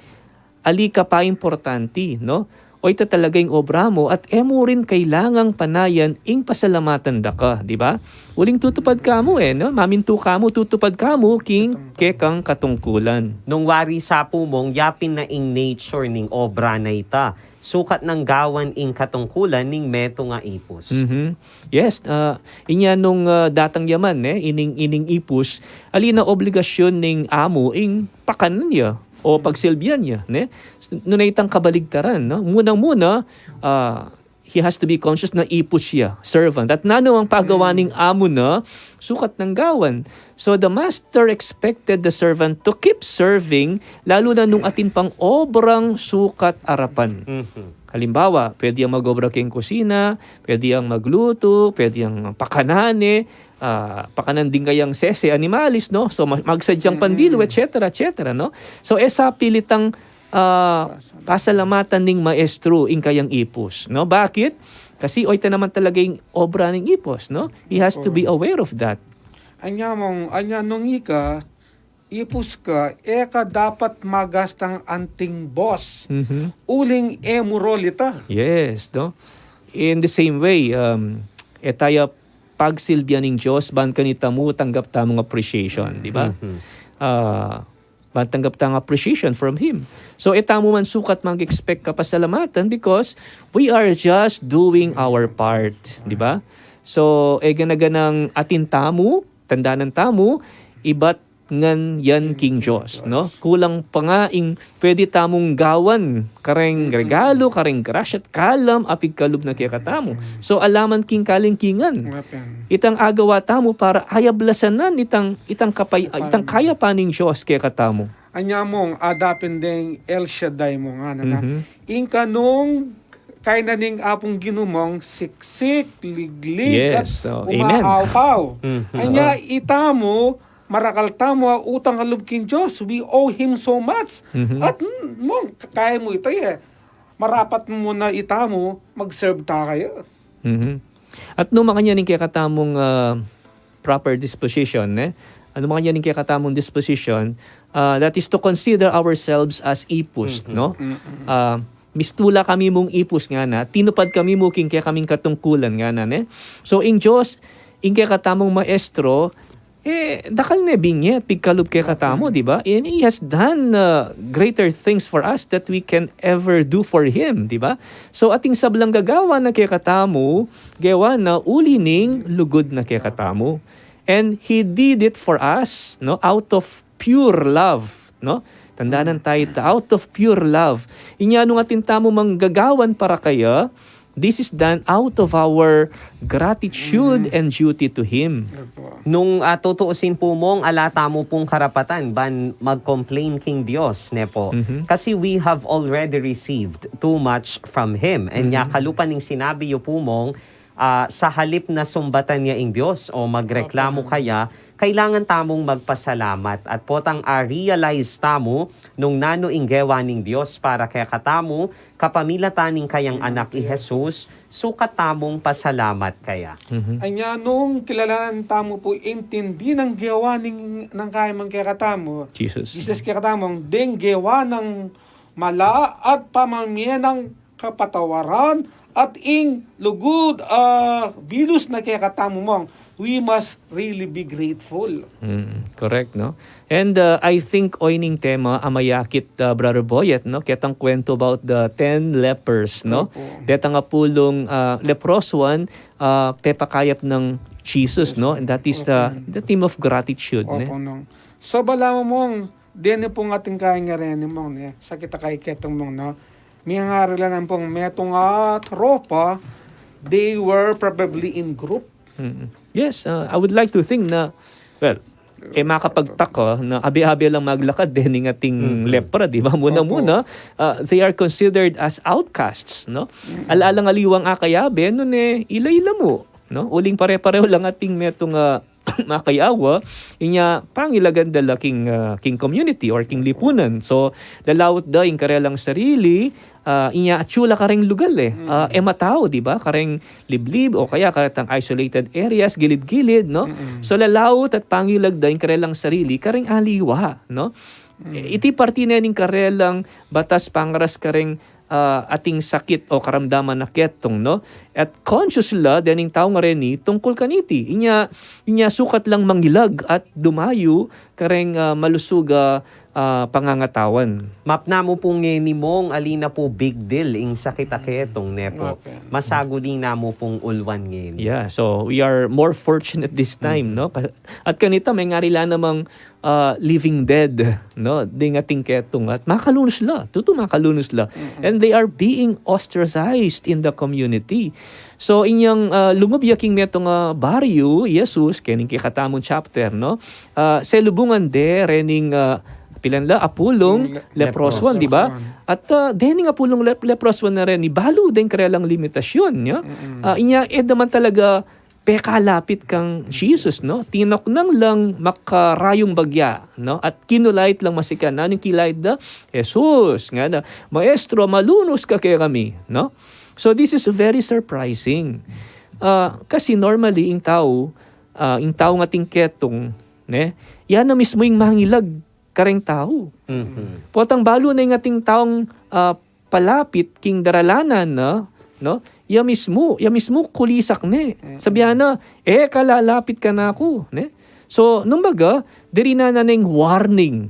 ali ka pa importanti, no? O ita talaga ing obra mu at e mu rin kailangang panayan ing pasalamatan da ka, di ba? Uling tutupad ka mu, e, no? Mamintu ka mu, tutupad ka mu king kekang katungkulan. Nung wari sa pu, Mong, yapin na ing nature ning obra na ita. Sukat nang gawan ing katungkulan ning metung a ipus. Mhm. Yes, ah, inya nung, ah, datang ya man, ne, ining, ining ipus, ali na obligasyun ning amu ing pakanan ya o pagsilbian ya, ne? Nune itang kabaligtaran, no? Munang-muna, ah, he has to be conscious na ipus ya, servant. At nanu mang pagawa Mm. ning amu na, sukat nang gawan. So the master expected the servant to keep serving, lalu na nung atin pang obrang sukat arapan. Mhm. Halimbawa, pwede yang mag-obra king kusina, pwede yang magluto, pwede yang pakanan, e, ah, pakanan ding kayang sese, animalis, no? So, ma-, magsadyang pandilu, Mm. et cetera, et cetera, no? So, e sa pilitang ah, pasalamatan ning maestro ing kayang ipus, no? Bakit? Kasi oy, ita naman talaga ing obra ning ipus, no? He has to be aware of that. Anya mong, anya nung ika, ipus ka, e ka dapat magastang anting boss. Mhm. Uling e mu role ita. Yes, no? In the same way, um, e taya pagsilbian ning Dios ban kanita mu tanggap tamung appreciation, di ba? Mhm. Ah, ban tanggap tamung appreciation from Him. So, e tamu man sukat mag-expect kapasalamatan because we are just doing our part, di ba? So, e gana-ganang atin tamu, tandanan tamu, ibat ngan yan king Dios, no? Kulang pa nga ing pwede tamung gawan, kareng regalo, kareng grasya at kalam a pigkalub na kekatamu. So, ala man king kalingkingan. Itang agawa tamu para ayablasanan itang, itang kapay-, itang kayapan ning Dios kekatamu. Anya mong adapin deng El Shaddai mong, ana na. Mhm. Ing kanung kayna ning Apung Ginu mong siksik, liglig, at umaapaw. Mhm. Anya itamu, marakal tamu a utang a lub king Dios. We owe Him so much. Mhm. At, mm, mong, kaya mu ita, e. Marapat mu na itamu, mag-serve ta kaya. Mhm. At nung makanyan ing kekatamung, ah, proper disposition, ne? Nung makanyan ing kekatamung disposition, ah, that is to consider ourselves as ipus, no? Ah, mistula kami mung ipus ngana, tinupad kami mu king kekaming katungkulan ngana, ne? So, ing Dios, ing kekatamung maestro, e, dakal ne bing e pigkalub kekatamu, di ba? And He has done, uh, greater things for us that we can ever do for Him, di ba? So, ating sablang gagawan na kekatamu, gewa na uli ning lugud na kekatamu. And He did it for us, no? Out of pure love, no? Tandanan tayu ita, out of pure love. Inya nung atin tamu mang gagawan para kaya, this is done out of our gratitude and duty to Him. Nung, ah, tutuusin pu mong, ala tamu pung karapatan ban mag-complain king Dios, ne po? Mhm. Kasi we have already received too much from Him. And nya kalupa ning sinabi yu pu mong, ah, sa halip na sumbatan ya ing Dios o magreklamu kaya, kailangan tamung magpasalamat at potang a-realize tamu nung nanu ing gewa ning Dios para kekatamu, kapamilatan ning kayang anak i Jesus, sukat tamung pasalamat kaya. Mhm. Anya nung kilalanan tamu pu ing tindi nang gewa ning, nang kaya mang kekatamu. Jesus. Jesus kekatamu, deng gewa nang mala at pamamie nang kapatawaran at ing lugud, ah, bilus na kekatamu mong, we must really be grateful. Mm, correct, no? And, uh, I think oy ning tema a mayakit, uh, Brother Boyet, no? Ketang kwento about the ten lepers, no? Opo. Detang apulung, uh, leprosuan, uh, pepakayap nang Jesus, no? And that is the, the theme of gratitude, ne? Opo, no. So, balamu mong, deni pung atin kaya ngeni mong, ne? Sakit a kaya ketang mong, no? Miyangari la nang pung metung a tropa, they were probably in group. Mm. Yes, uh, I would like to think na, well, e makapagtaka na abe-abe lang maglakad, deni ing ating lepra, di ba? Muna-muna, uh, they are considered as outcasts, no? Ala-alang aliwang akayabe, nune, ila-ila mu, no? Uling pare-pareho lang ating metung a makayawa, inya pangilagan da la king, ah, king community or king lipunan. So, lalaut da ing karelang sarili, ah, inya atyu la kareng lugal e. Ah, e matau, di ba? Kareng liblib o kaya karetang isolated areas, gilid-gilid, no? So, lalaut at pangilag da ing karelang sarili, kareng aliwa, no? E, iti parti ne ning karelang batas pangaras kareng ah, ating sakit o karamdaman a ketong, no? At conscious la dening tau ngareni tungkul kaniti. Inya, inya sukat lang mangilag at dumayu kareng, ah, malusug a, ah, pangangatawan. Mapna mu pu ngeni mong ali na pu big deal ing sakit a ketong, ne po? Mapna. Masaguli na mu pung ulwan ngeni. Yeah, so we are more fortunate this time, no? Ka-, at kanita, mengari la namang ah, living dead, no? Ding ating ketong at makalunus la, tutu makalunus la. And they are being ostracized in the community. So, inyang, ah, lungub ya king metung a baryu, Jesus, kening kekatamung chapter, no? Ah, selubungan de rening, ah, pilan la, apulung leprosuan, di ba? At, ah, dening apulung lep-, leprosuan na reni, balu deng karelang limitasyon, no? Ah, inya, e da man talaga pekalapit kang Jesus, no? Tinoknang lang makarayung bagya, no? At kinulait lang masikan. Nanu ing kilait da? Jesus, ngana, "Maestro, malunus ka kekami," no? So this is very surprising. Ah, kasi normally, ing tau, ah, ing tau ating ketong, ne? Iya na mismu ing mangilag kareng tau. Mhm. Potang balu na ing ating taung, ah, palapit king daralanan na, no? Iya mismu, iya mismu kulisak ne. Mm. Sabian na, "E ka lalapit kanaku," ne? So, nung baga, diri na na neng warning.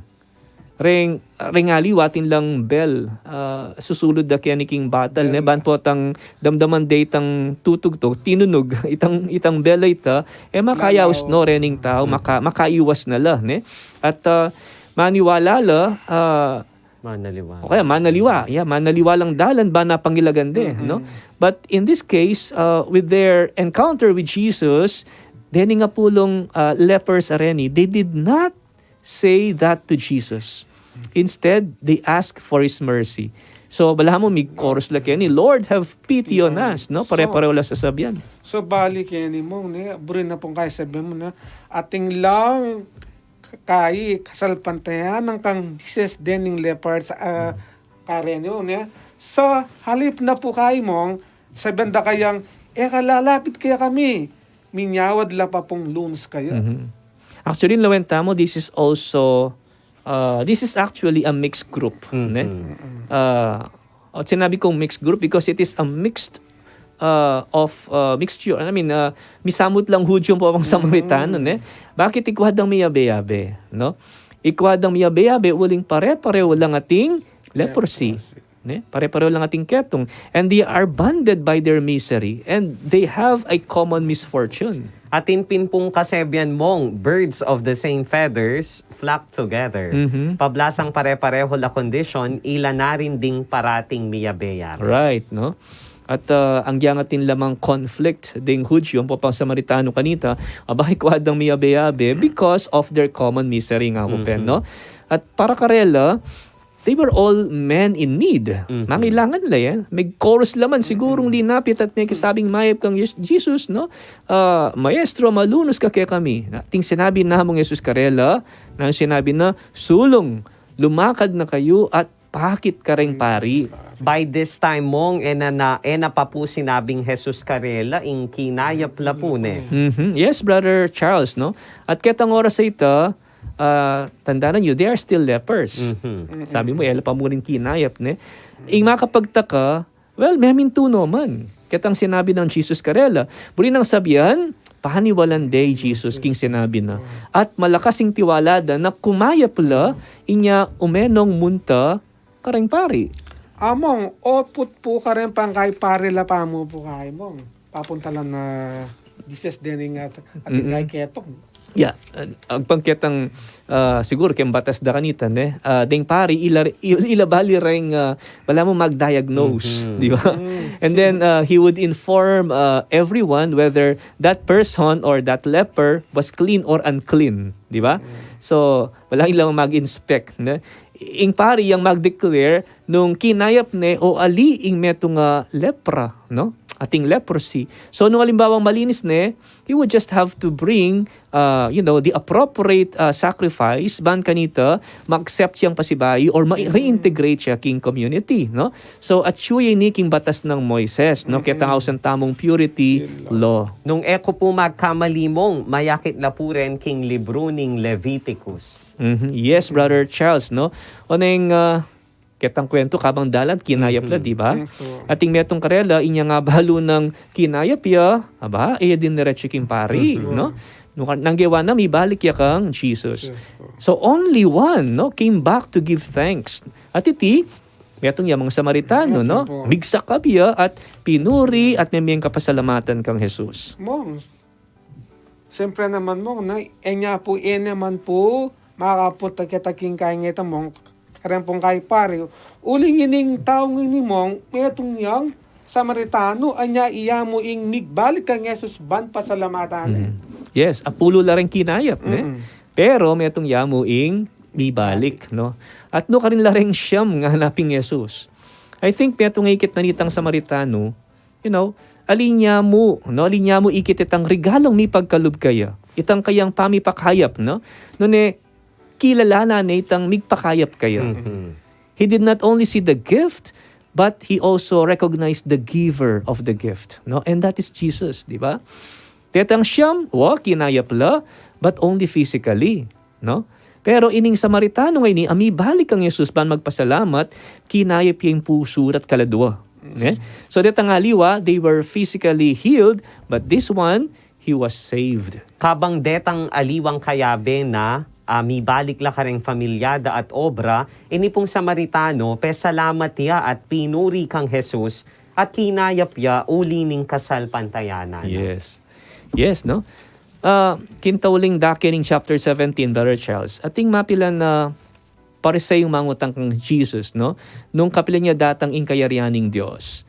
Reng, reng aliwa atin lang bell, ah, susulud da keni king batal, ne? Bell. Ban potang damdaman de itang tutugtog, tinunug, itang, itang bell a ita, e, makayaus no, rening tau, maka-, makaiwas na la, ne? At, ah, maniwala la, ah, Manaliwa. O kaya manaliwa. Yeah, manaliwa lang dalan ba na pangilagan de, no? But in this case, uh, with their encounter with Jesus, dening apulung, uh, lepers a reni, they did not say that to Jesus. Instead, they asked for his mercy. So, balamu, mig-chorus la keni, "Lord, have pity on us," no? Pare-pareho la sasabian. So, balik keni, Mong, ne, buri na pung kaya sabian mu na, atin lang kai kasalpantayanan kang Jesus dening lepers, ah, kareni, ne? Sa halip na pu kai, Mong, sabian da kayang, "E ka lalapit kekami, minyawad la pa pung lunus kaya." Mhm. Actually, lawen tamu, this is also, uh, this is actually a mixed group, ne? Mhm. Uh, At sinabi kong mixed group because it is a mixed, uh, of, uh, mixture. I mean, uh, misamut lang Hudyo ampong Samaritano, ne? Bakit? Ikua dang miyabe-yabe, no? Ikua dang miyabe-yabe, uling pare-pareho lang ating leprosy, ne? Pare-pareho lang ating ketong. And they are bonded by their misery. And they have a common misfortune. Atin pin pung kasebian, Mong, "Birds of the same feathers flock together." Mhm. Pablasang pare-pareho la kondisyon, ila na rin ding parating miyabe-yabe. Right, no? At, ah, agyang atin la mang conflict ding Hudyo ampong Samaritano kanita, aba, ikua dang miyabe-yabe because of their common misery nga ku pen, no? At para karela, they were all men in need. Mhm. Mangilangan la, e. Mig-chorus la man sigurung linapit at mekisabing mayap kang Yes-, Jesus, no? Ah, "Maestro, malunus ka kekami." Na, ating sinabi na mung Jesus karela, na sinabi na, "Sulung, lumakad na kayu at pakit kareng pari." By this time, Mong, e na, na, e na pa pu sinabing Jesus karela, ing kinayap la pu, ne? Mhm. Yes, Brother Charles, no? At ketang oras a ita, ah, tandanan yu, they are still lepers. Mhm. Sabi mu, e la pa mu rin kinayap, ne? Ing makapagtaka, well, memintu no man. Ketang sinabi nang Jesus karela, buri nang sabian, paniwalan de i Jesus king sinabi na. At malakas ing tiwala da na kumayap la, inya umenong munta kareng pari. Among, oput pu kareng pangkay pari la pa mu pu kai, Mong. Papunta la na Jesus dening at, atin kai ketong. Ya, ah, agpang ketang, ah, siguro keng batas da kanita, ne? Ah, deng pari, ila, il-, ila bali reng, ah, balamu mag-diagnose, di ba? And then, ah, he would inform, ah, everyone whether that person or that leper was clean or unclean, di ba? So, balamu ila mag-inspect, ne? Ing pari yang mag-declare nung kinayap ne o ali ing metung a lepra, no? Ating leprosy. So, nung alimbawang malinis ne, he would just have to bring, uh, you know, the appropriate, uh, sacrifice, ban kanita, ma-accept yang pasibayu or ma-reintegrate ya king community, no? So, atyu ya ini king batas nang Moises, no? Ketang ausan tamung purity law. Nung e ku pu magkamali, Mong, mayakit la pu ren king libru ning Leviticus. Mhm. Yes, Brother Charles, no? Oneng, uh, ketang kuwentu, kabang dalan, kinayap la, di ba? Ating metung karela, inya nga balu nang kinayap ya, aba, e ya diniretsu king pari, no? Nung, nung gewa na, mibalik ya kang Jesus. So, only one, no, came back to give thanks. At iti, metung ya mang Samaritano, no? Migsakab ya at pinuri at memeng kapasalamatan kang Jesus. Mong, siyempre naman, Mong, na, e nya pu, e naman pu, makapunta kita king kaya ngeta, Mong, kareng pung kai pari. Uling ining taung ini, Mong, metung yang Samaritano, anya iya mu ing migbalik kang Jesus ban pasalamatan ne. Yes, apulu la reng kinayap, ne? Pero metung ya mu ing mibalik, no? At nukarin la reng siyam nga hanaping Jesus. I think metung ikit na nitang Samaritano, you know, Aliwa mu, no? Aliwa mu ikit itang regalung mipagkalub kaya. Itang kayang pamipakayap, no? Nune, kilalanan ne itang migpakayap kaya. He did not only see the gift, but he also recognized the giver of the gift, no? And that is Jesus, di ba? Detang siyam, wa, kinayap la, but only physically, no? Pero ining Samaritano ngeni, a mibalik kang Jesus ban magpasalamat, kinayap ya ing pusu ra't kaladwa. Ne? So, detang aliwa, they were physically healed, but this one, he was saved. Kabang detang aliwang kayabe na, ah, mibalik la kareng familia da at obra, ini pung Samaritano, pesalamat ya at pinuri kang Jesus, at kinayap ya uli ning kasalpantayanan na. Yes. Yes, no? Ah, king tauling dake ning chapter seventeen, Brother Charles, atin mapilan a Pariseo mangutang kang Jesus, no? Nung kapilan ya datang ing kayarian ning Dios.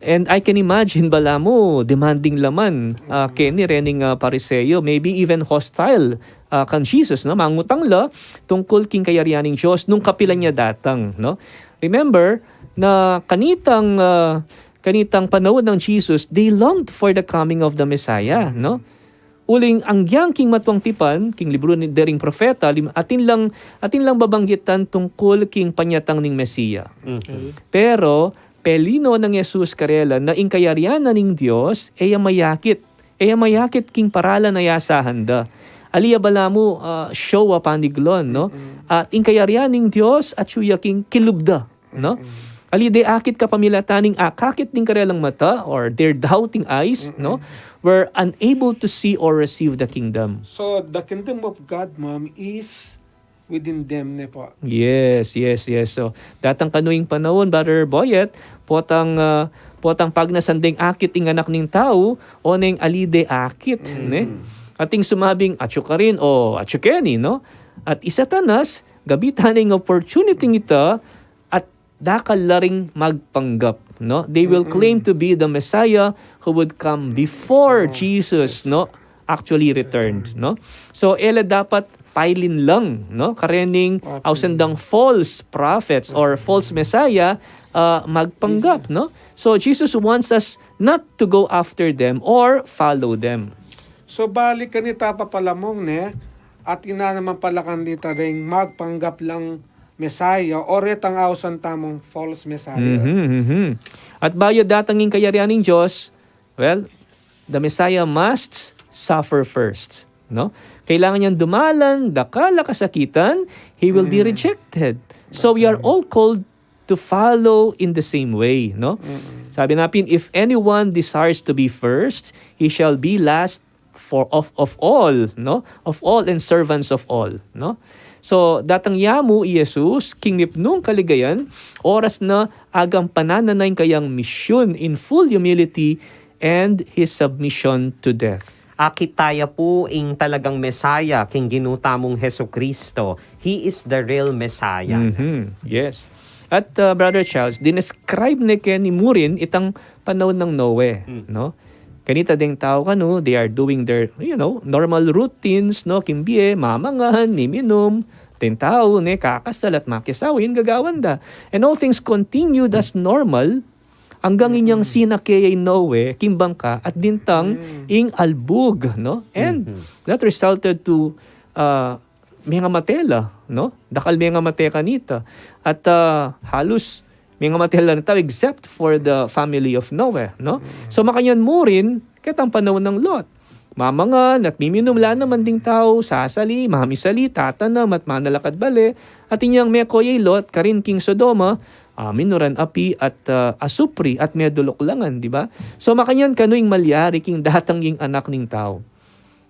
And I can imagine, balamu, demanding la man, ah, keni rening, ah, Pariseo, maybe even hostile, ah, kang Jesus, no? Mangutang la tungkul king kayarian ning Dios nung kapilan ya datang, no? Remember na kanitang, ah, kanitang panaun nang Jesus, they longed for the coming of the Messiah, no? Uling agyang king matuang tipan, king libru ni, dering propeta, lim-, atin lang, atin lang babanggitan tungkul king panyatang ning Mesia. Pero, pelino nang Jesus karela na ing kayarian na ning Dios, e ya mayakit. E ya mayakit king paralan a yasahan da. Ali ya balamu, ah, show a paniglon, no? At ing kayarian ning Dios, atyu ya king kilub da, no? Ali de akit kapamilatan ning akakit ning karelang mata, or their doubting eyes, no? Were unable to see or receive the kingdom. So, the kingdom of God, ma'am, is within them, ne po? Yes, yes, yes. So, datang kanu ing panaun, Brother Boyet, potang, ah, potang pagnasan deng akit ing Anak ning Tau, oneng ali de akit, ne? Atin sumabing, "Atyu karin," o, "Atyu keni," no? At i Satanas, gamitan ne ing opportunity ita, at dakal la ring magpanggap, no? They will claim to be the Messiah who would come before Jesus, no, actually returned, no? So, e la dapat pailin lang, no? Karening ausan dang false prophets or false messiah, ah, magpanggap, no? So, Jesus wants us not to go after them or follow them. So, balik kanita pa pala, Mong, ne, atin na naman pala kanita deng magpanggap lang Messiah, o retang ausan tamung false Messiah. Mhm, mhm. At bayu datang ing kayarian ning Dios, well, the Messiah must suffer first, no? Kailangan niyang dumalan dakal a kasakitan, he will be rejected. So we are all called to follow in the same way, no? Sabi na pin, "If anyone desires to be first, he shall be last for of, of all, no? Of all and servants of all," no? So, datang ya mu i Jesus, king mipnung kaligayan, oras na agampanan na ing kayang misyun in full humility and his submission to death. Akit taya pu ing talagang Messiah, king Ginu tamung Jesucristo. He is the real Messiah. Mhm, yes. At, uh, Brother Charles, dinescribe ne keni murin itang panaun nang Noe, no? Kanita deng tau kanu, they are doing their, you know, normal routines, no? King bie, mamangan, miminum, deng tau, ne, kakasal at makiasawa, yun gagawan da. And all things continued as normal, anggang inyang sinake ya i Noe king bangka at dintang ing albug, no? And that resulted to, uh, mengamate la, no? Dakal mengamate kanita. At, ah, halus mengamate la ring tau except for the family of Noe, no? So, makanyan murin, ketang panaun nang Lot. Mamangan at miminum la naman ding tau, sasali, mamisali, tatanam, at manalakad bale, at inyang meko ya i Lot, karin king Sodoma, ah, minuran api at, ah, asupri at meduluklangan, di ba? So, makanyan kanu ing malyari king datang ing Anak ning Tau.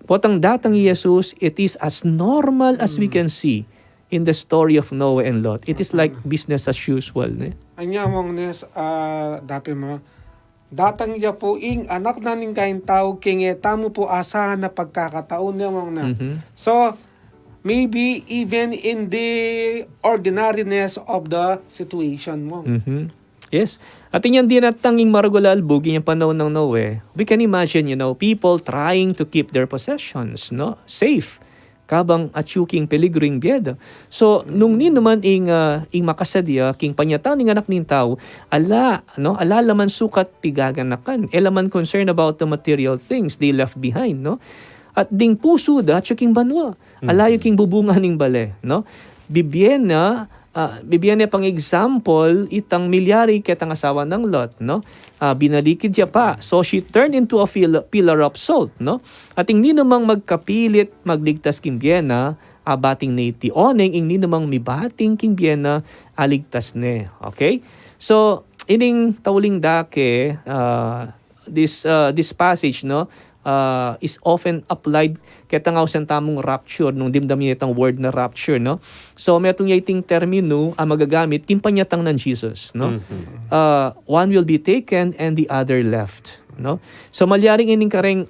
Potang datang i Jesus, it is as normal as we can see in the story of Noah and Lot. It is like business as usual, ne? Anya, Mong, ne, ah, dapin mo, datang ya pu ing Anak na ning Kaing Tau, king e tamu pu asahan a pagkakataon, ne, Mong, ne? Mhm. So, maybe even in the ordinariness of the situation, Mong. Mhm. Yes. At inyang dinatang ing maragul a albug, inyang panaun nang Noe, we can imagine, you know, people trying to keep their possessions, no, safe. kabang atyu king peligru ing bie da. So, nung ninu man ing, ah, ing makasadya king panyatang ning Anak ning Tau, ala, no? Ala la man sukat pigaganakan, e la man concern about the material things they left behind, no? At ding pusu da atyu king banua, ala yu king bubunga ning bale, no? Bibie na, ah, bibie na pang example itang milyari ketang asawa nang Lot, no? Ah, binalikid ya pa. So she turned into a pil-, pillar of salt, no? At ing ninumang magkapilit magligtas king bie na, abating ne iti oneng, ing ninumang mibating king bie na, aligtas ne. Okay? So, ining tauling dake, ah, this, ah, this passage, no, ah, is often applied ketang ausan tamung rapture, nung dimdam ye itang word na rapture, no? So, metung ya iting terminu a magagamit king panyatang nang Jesus, no? Ah, one will be taken and the other left, no? So, malyaring ining kareng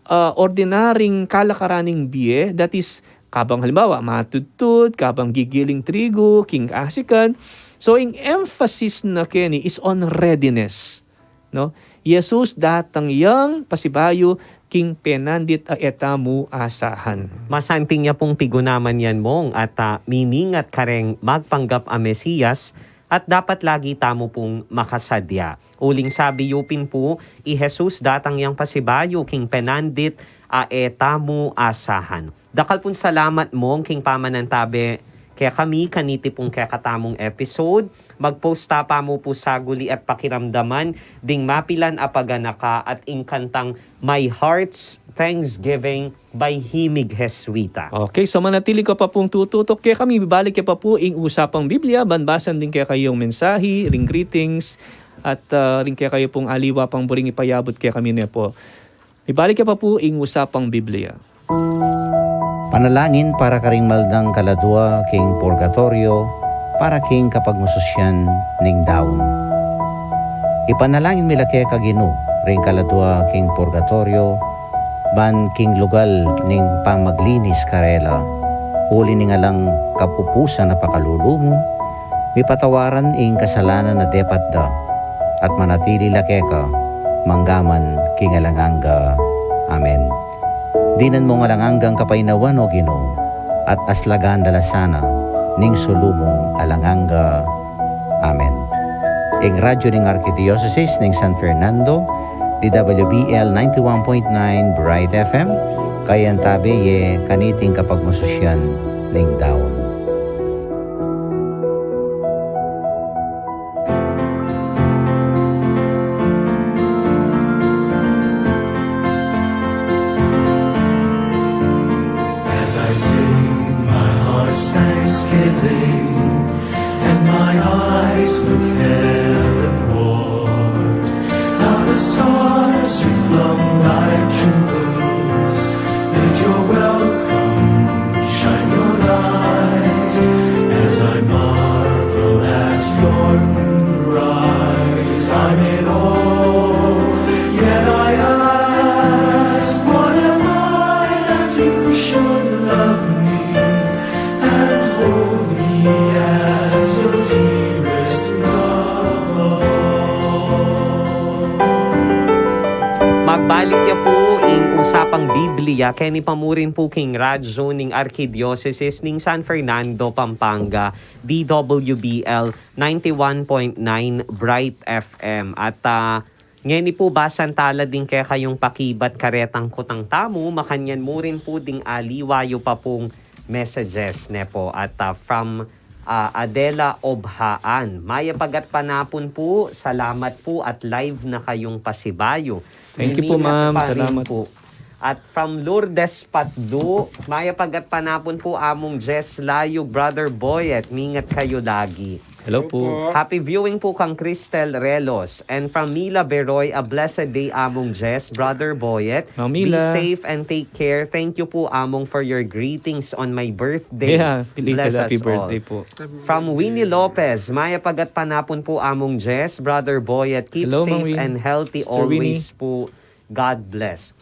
ah, ordinaryong kalakaran ning bie, that is, kabang halimbawa, matudtud, kabang gigiling trigu, king asikan. So, ing emphasis na keni is on readiness, no? Jesus datang yang pasibayu king penandit a e tamu asahan. Masanting ya pung pigunaman yan, Mong, at, ah, mimingat kareng magpanggap a Mesiyas, at dapat lagi tamu pung makasadya. Uling sabi yu pin pu, i Jesus datang yang pasibayu king penandit a e tamu asahan. Dakal pung salamat, Mong, king pamanantabe kekami kaniti pung kekatamung episode. Mag-post ta pa mu pu saguli at pakiramdaman ding mapilan a paganaka at ing kantang My Heart's Thanksgiving by Himig Jesuita. Okay, so manatili ka pa pung tututok kekami, bibalik ke pa pu ing Usapang Biblia, ban basan ding kekayung mensahi, ring greetings, at, ah, ring kekayu pung aliwa pang buring ipayabut kekami ne pu. Bibalik ke pa pu ing Usapang Biblia. Panalangin para karing maldang kaladua king purgatoryo, para king kapagmasusian ning daun. Ipanalangin mi la keka, Ginu, ring kaladua king purgatoryo, ban king lugal ning pamaglinis karela, uli ning alang kapupusan a pakalulu mu, mipatawaran ing kasalanan a depat da, at manatili la keka, manggaman king alang angga. Amen. Dinan mu ing alang anggang kapaynawan, O Ginu, at aslagan da la sana ning sulu mung alang angga. Amen. Ing radyu ning Arkidiosesis ning San Fernando, D W B L ninety-one point nine Bright F M, kayantabe ye kaniting kapagmasusian ning daun. As I sing my heart's thanksgiving, and my eyes look heavenward, how the stars who flung thy true birth, let your welcome shine your light. As I marvel at your moonrise, I'm in awe. Yet I ask, what am I that you should love me and hold me as your dearest love? Magbalik ya pu ing Usapang Biblia keni pa mu rin pu king radyu ning Arkidiosesis ning San Fernando, Pampanga, D W B L ninety-one point nine Bright F M. At, ah, ngeni pu, basan tala ding kekayung pakibat karetang kutang tamu, makanyan mu rin pu ding aliwa yu pa pung messages, ne pu. At, ah, from, ah, Adela Obhaan, mayap a gatpanapun pu, salamat pu at live na kayung pasibayu. Thank you po, ma'am. Salamat po. At from Lourdes Patdu, mayap a gatpanapun pu, Among Jess Layug, Brother Boyet, mingat kayu lagi. Hello po. Happy viewing pu kang Cristel Relos. And from Mila Beroy, a blessed day, Among Jess, Brother Boyet. Mang Mila. Be safe and take care. Thank you pu, Among, for your greetings on my birthday. Yeah, belated happy birthday po. From Winnie Lopez, mayap a gatpanapun pu, Among Jess, Brother Boyet. Keep safe and healthy always pu. God bless.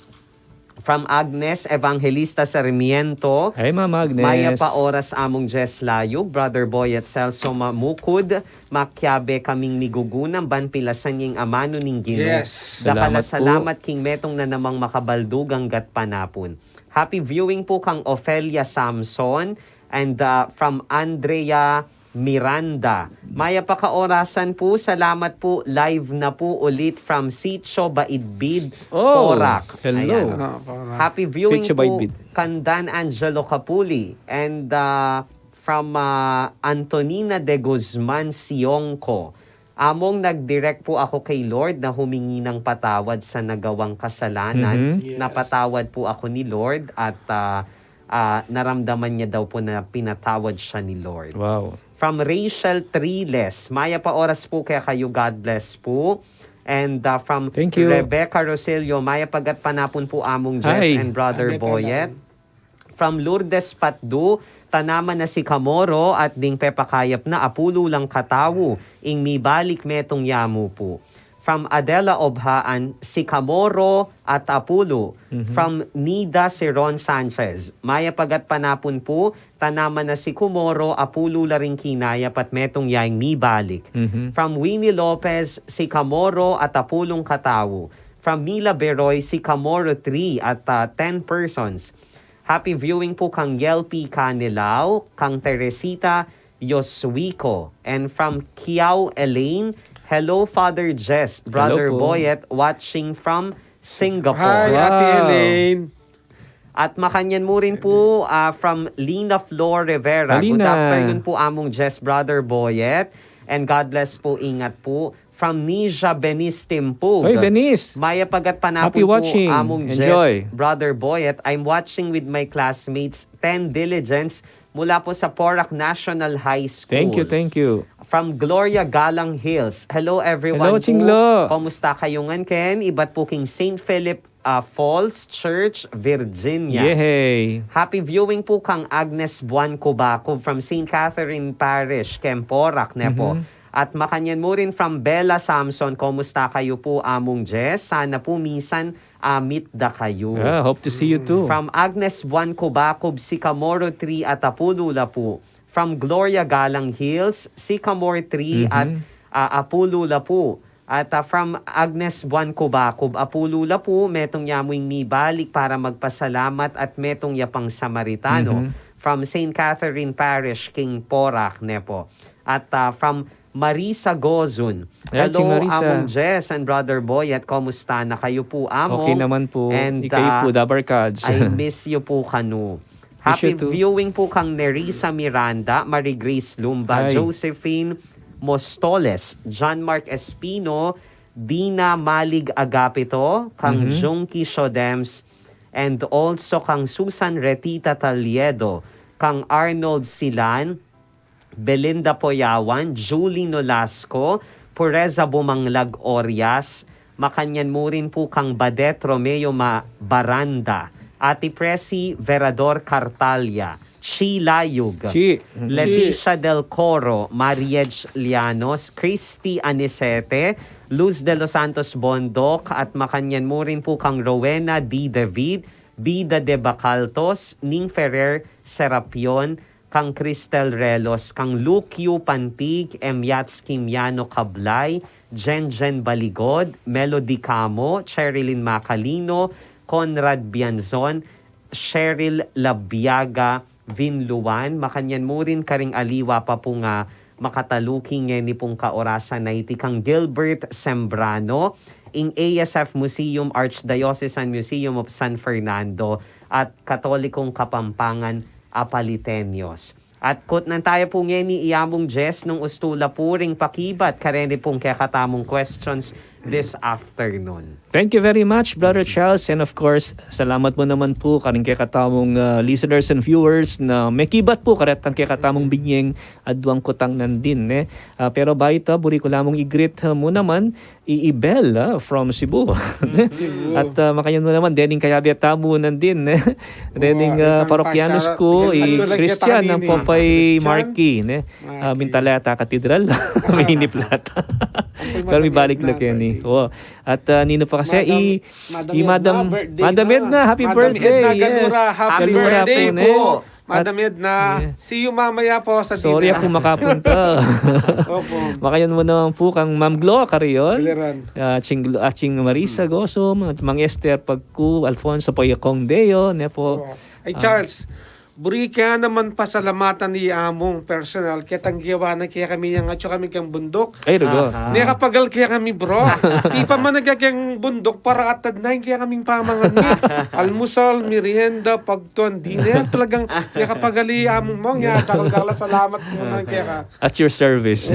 From Agnes Evangelista Sarmiento. Hi, Ma'am Agnes. Mayap a oras, Among Jess Layug, Brother Boy at Celso Mamukud. Makiabe kaming migugunam ban pilasan ing amanu ning Ginu. Yes. Dakal a salamat king metung na namang makabaldugang gatpanapun. Happy viewing po kang Ofelia Samson and, uh, from Andrea Miranda. Mayap a kaorasan po, salamat po, live na po ulit from Sitio Baidbid, Porac. Hello. Ayan. Ah, Porac. Happy viewing po kan Dan Angelo Capuli and, ah, from, ah, Antonina de Guzman Siongco. Among, nag-direct po ako kay Lord na humingi ng patawad sa nagawang kasalanan. Mhm. Yes. Napatawad po ako ni Lord at, ah, ah, naramdaman niya daw po na pinatawad siya ni Lord. Wow. From Rachel Triles, mayap a oras po kekayu, God bless po. And, ah, from Rebecca Rosillo, mayap a gatpanapun po, Among Jess and Brother Boyet. From Lourdes Patdu, tanaman na si Kamoro at ding pepakayap na apulu lang katawu, ing mibalik metung yamu po. From Adela Obhaan, si Kamoro at apulu. Mhm. From Nida si Ron Sanchez, mayap a gatpanapun po, tanaman na si Kumoro, apulu la ring kinayap at metung ya ing mibalik. Mhm. From Winnie Lopez, si Kamoro at apulung katawu. From Mila Beroy, si Kamoro three at, ah, ten persons. Happy viewing po kang Yelpi Canelao, kang Teresita Yoswiko. And from Kiao Elaine, "Hello, Father Jess, Brother Boyet, watching from Singapore." Hi, Ate Elaine. At makanyan mu rin po, ah, from Lina Flor Rivera. Good afternoon po, Among Jess, Brother Boyet. And God bless po, ingat po. From Nija Benis Timpug. Hoy, Benis. Mayap a gatpanapun po, Among Jess, Brother Boyet. I'm watching with my classmates, ten Diligence, mula po sa Porac National High School. Thank you, thank you. From Gloria Galang Hills. Hello, everyone. Hello, Chinglo. Kumusta kayu ngan ken? Ibat po king Saint Philip, ah, Falls Church, Virginia. Yehey. Happy viewing po kang Agnes Buan Kubakub from Saint Catherine Parish, Kemporak, ne po. Mhm. At makanyan mu rin from Bella Samson, kumusta kayu po, Among Jess? Sana po minsan, ah, meet da kayu. Yeah, hope to see you too. From Agnes Buan Kubakub, Sycamore Tree at apulu la po. From Gloria Galang Hills, Sycamore Tree at, ah, apulu la po. At, ah, from Agnes Buan Kubakub, apulu la po, metung ya mu ing mibalik para magpasalamat at metung ya pang Samaritano. Mhm. From Saint Catherine Parish, King Porac, ne po. At, ah, from Marisa Gozun. Ayan, si Hello, Marisa. Among Jess and Brother Boy, at kumusta na kayu po, Among? Okay naman po. And, ikayu po, ah, Dabarkads. I miss you po kanu. Happy viewing po kang Nerissa Miranda, Marie Grace Lumba, Josephine Mostoles, John Mark Espino, Dina Malig Agapito, kang Mhm. Junkie Shodems, and also kang Susan Retita Taliedo, kang Arnold Silan, Belinda Poyawan, Julie Nolasco, Pureza Bumanglag Orias, makanyan mu rin po kang Badet Romeo Ma-, Baranda, Ate Presi Verador Cartalia, Chi Layug, Chi. Mhm. Leticia Del Coro, Mariej Llanos, Christy Anicete, Luz de los Santos Bondoc, at makanyan mu rin po kang Rowena D. David, Bida de Bacaltos, Ning Ferrer Serapion, kang Cristel Relos, kang Lucio Pantig, M. Yats Kimiano Cablay, Jen Jen Baligod, Melody Camo, Cherilyn Macalino, Conrad Bianzon, Cheryl Labiaga, Vin Luan, makanyan mu rin karing aliwa pa pung, ah, makataluki ngeni pung kaorasan a iti kang Gilbert Sembrano, ing A S F Museum, Archdiocesan Museum of San Fernando, at Katolikong Kapampangan Apaliteños. At kutnan taya pu ngeni i Among Jess nung ustu la pu ring pakibat kareni pung kekatamung questions this afternoon. Thank you very much, Brother Charles. And of course, salamat mu naman pu karing kekatamung, ah, listeners and viewers na mekibat pu karetang kekatamung binyeng aduang kutang nandin, ne? Ah, pero bayu ta, buri ku la mung i-greet, ah, mu naman i Ibel, ah, from Cebu. Cebu. At, ah, makanyan mu naman, dening kayabe tamu nandin, eh. Dening, ah, parokyanos ku, i Christian, nang Popeye Marky, ne? Ah, minta la yata katedral. Minip la yata. Pero mibalik la keni. Oh, at, ah, ninu pa kasi, Madam, i, Madam i Edna, Madam, birthday Madam na. Edna, happy Madam birthday, Edna yes. Galura, happy Galura birthday po, ne? Po. Madam At, Edna, yeah. See you mamaya po sa Sorry dinner. Aku makapunta. Opo. Makayan mu naman po kang Ma'am Glo Carion. Galiran. Ah, Ching, ah, Ching Marisa Goso, Mang Esther Pagku, Alfonso Poyacong Deo, ne po. Opo. Ay, ah, Charles, buri ke naman pasalamatan i Among personal, ketang gewa na kekami yang atyu kami keng bunduk. Ay, rugo. Aha. Nekapagal kekami, bro. Di pa man nagkakeng bunduk, para atad na ing kekaming pamangan mi. Almusal, merienda, pagtuan, dinner, talagang nekapagal i Among Mong. Ya, dakal-dakal a salamat mu na keka. At your service.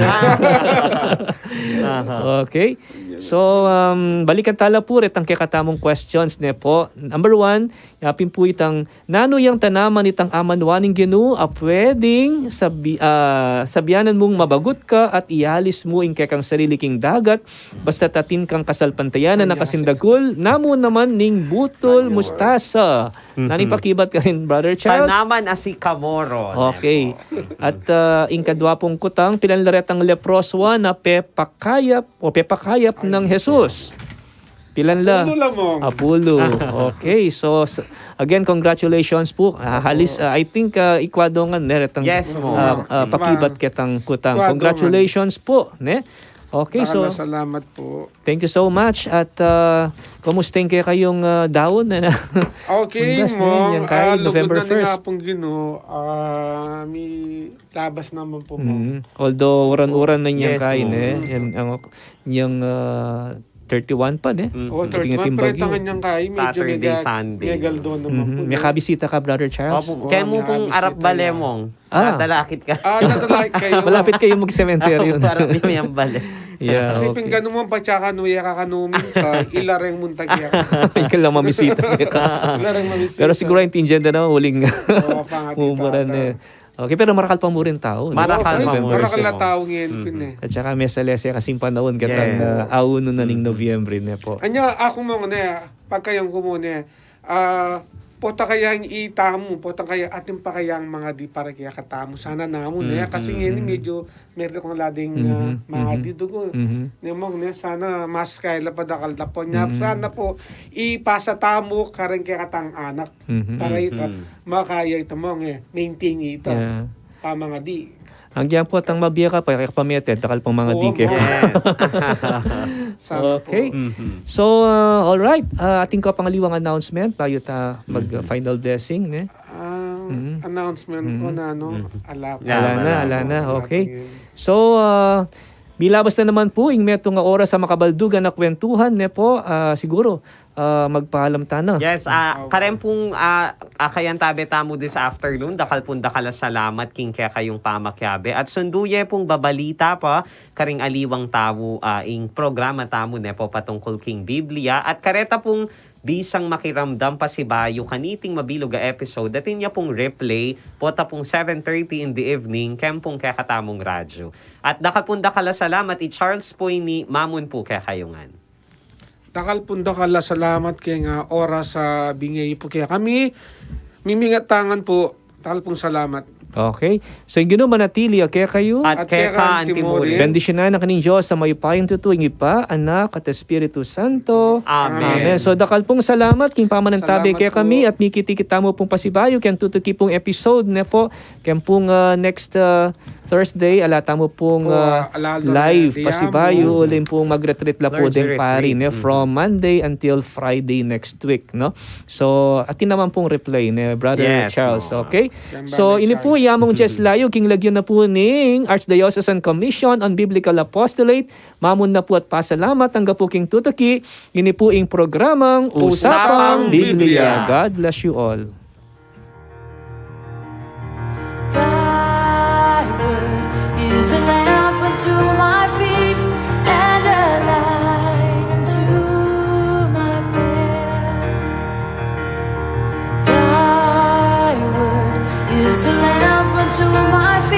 Aha. Okay. So, um, balikan tala pu retang kekatamung questions, ne po. Number one, yapin pu itang, nanu yang tanaman itang amanuan ning Ginu a pwedeng sabi-, ah, sabianan mung mabagut ka at ialis mu ing kekang sarili king dagat, basta atin kang kasalpantayanan a kasindagul namu naman ning butul mustasa. Mhm. Nanu ing pakibat karin, Brother Charles? Tanaman a sikamoro, ne po. Okay. At, ah, ing kadwa pung kutang, pilan la retang leproso a pepakayap o pepakayap nang Jesus? Pilan la? Apulu la, Mong. Apulu. Okay. So, s-, again, congratulations po. Ah, halis, ah, I think, ah, ikwa dongan, ne, retang, yes, Mong, ah, ah, pakibat ketang kutang. Ikwa dongan. Congratulations po, ne? Okay, so, dakal a salamat po. Thank you so much. At, ah, kumusta ing kekayung, ah, daun, ne? Okay, Mong. Undas ne, yang kai, ah, November first. Lugud na ning Apung Ginu, ah, milabas naman po, Mong. Mm. Although, uran-uran na yang kai, ne? Yes, Mong. Yan, ang, yang, ah, thirty-one pa, ne? Mm. Oh, thirty-one, pero bagyo. Tangan yang kai, medyo Saturday, mega-, Sunday. Megaldo naman po, ne? May kabisita ka, Brother Charles? Opo, kaya mo pong arap bale, Mong. Ah. Dadalakit ka. Ah, dadalakit kayu. Malapit kayu mag-sementeryo. Para di mo yan bale. Yeah, okay. Kasi ping ganu mo, patsa kanu, ya ka kanu minta, ila reng munta kaya. Ika lang mamisita, ya ka. Ila reng mamisita. Pero siguro intindihan da na, uling mumura na. Okay, pero marakal pa mu rin tau, ne? Marakal pa mu rin. Marakal a tau ngeni, pin, e. At saka meselese kasi ing panaun, katang, ah, aunu na ning Nobyembre, ne po. Anya, aku, Mong, ne, pagkayang ku mu, ne, ah, pota kayang itamu, pota kaya atin pa kayang mangadi para kekatamu. Sana namu, ne, kasi ngeni medyo meron kang lading, ah, mangadi dugu. Ne, Mong, ne, sana mas kaila pa dakal da po. Nya, sana po, ipasa tamu kareng kekatang anak. Para ita, makaya ita, Mong, e, maintain ita. Yeah. Pamangadi. Ang yan po, tang mabie ka pa, kaya pamete, dakal pang mangadi ke. Yes. Sana po. Okay. So, ah, all right. Ah, atin ka pang aliwang announcement bayu ta mag, ah, final blessing, ne? Ah, announcement ko na, no? Ala pa. Ala na, ala na. Okay. So, ah, milabas na naman po ing metung a oras a makabaldugan a kwentuhan, ne po? Ah, siguro, ah, magpaalam tana. Yes, ah, karen pung, ah, ah, kayan tabe tamu this afternoon, dakal pung dakal a salamat king kekayung pamakiabe. At sundu ye pung babalita pa karing aliwang tau, ah, ing programa tamu, ne po, patungkul king Biblia. At kareta pung bisang makiramdam pasibayu kaniting mabilug a episode, atin ya pung replay, pota pung seven thirty in the evening, ken pung kekatamung radyu. At dakal pung dakal a salamat, i Charles Poyni, mamun pu kekayu ngan. Dakal pung dakal a salamat keng, ah, oras a binye yu pu kekami. Mimingat tangan pu, dakal pung salamat. Okay. So, ing Ginu manatili ya kekayu. At keka antimurin. Bendisyunan na kayu ning Dios a mayupayang tutu, ing Ibpa, Anak, at Espiritu Santo. Amen. Amen. So, dakal pung salamat king pamanantabe kekami at mikit-ikit tamu pung pasibayu keng tutuki pung episode, ne po, keng pung, ah, next, ah, Thursday, ala tamu pung, ah, live pasibayu, uling pung mag-retreat la pu deng pari, ne, from Monday until Friday next week, no? So, atin naman pung replay, ne, Brother Charles, okay? So, ini pu i Among Jess Layu, king lagyu na pu ning Archdiocesan Commission on Biblical Apostolate, mamun na pu at pasalamat, angga pu king tutuki, ini pu ing programang Usapang Biblia. God bless you all. Thy word is a lamp unto my feet and a light unto my path. Thy word is a lamp unto my feet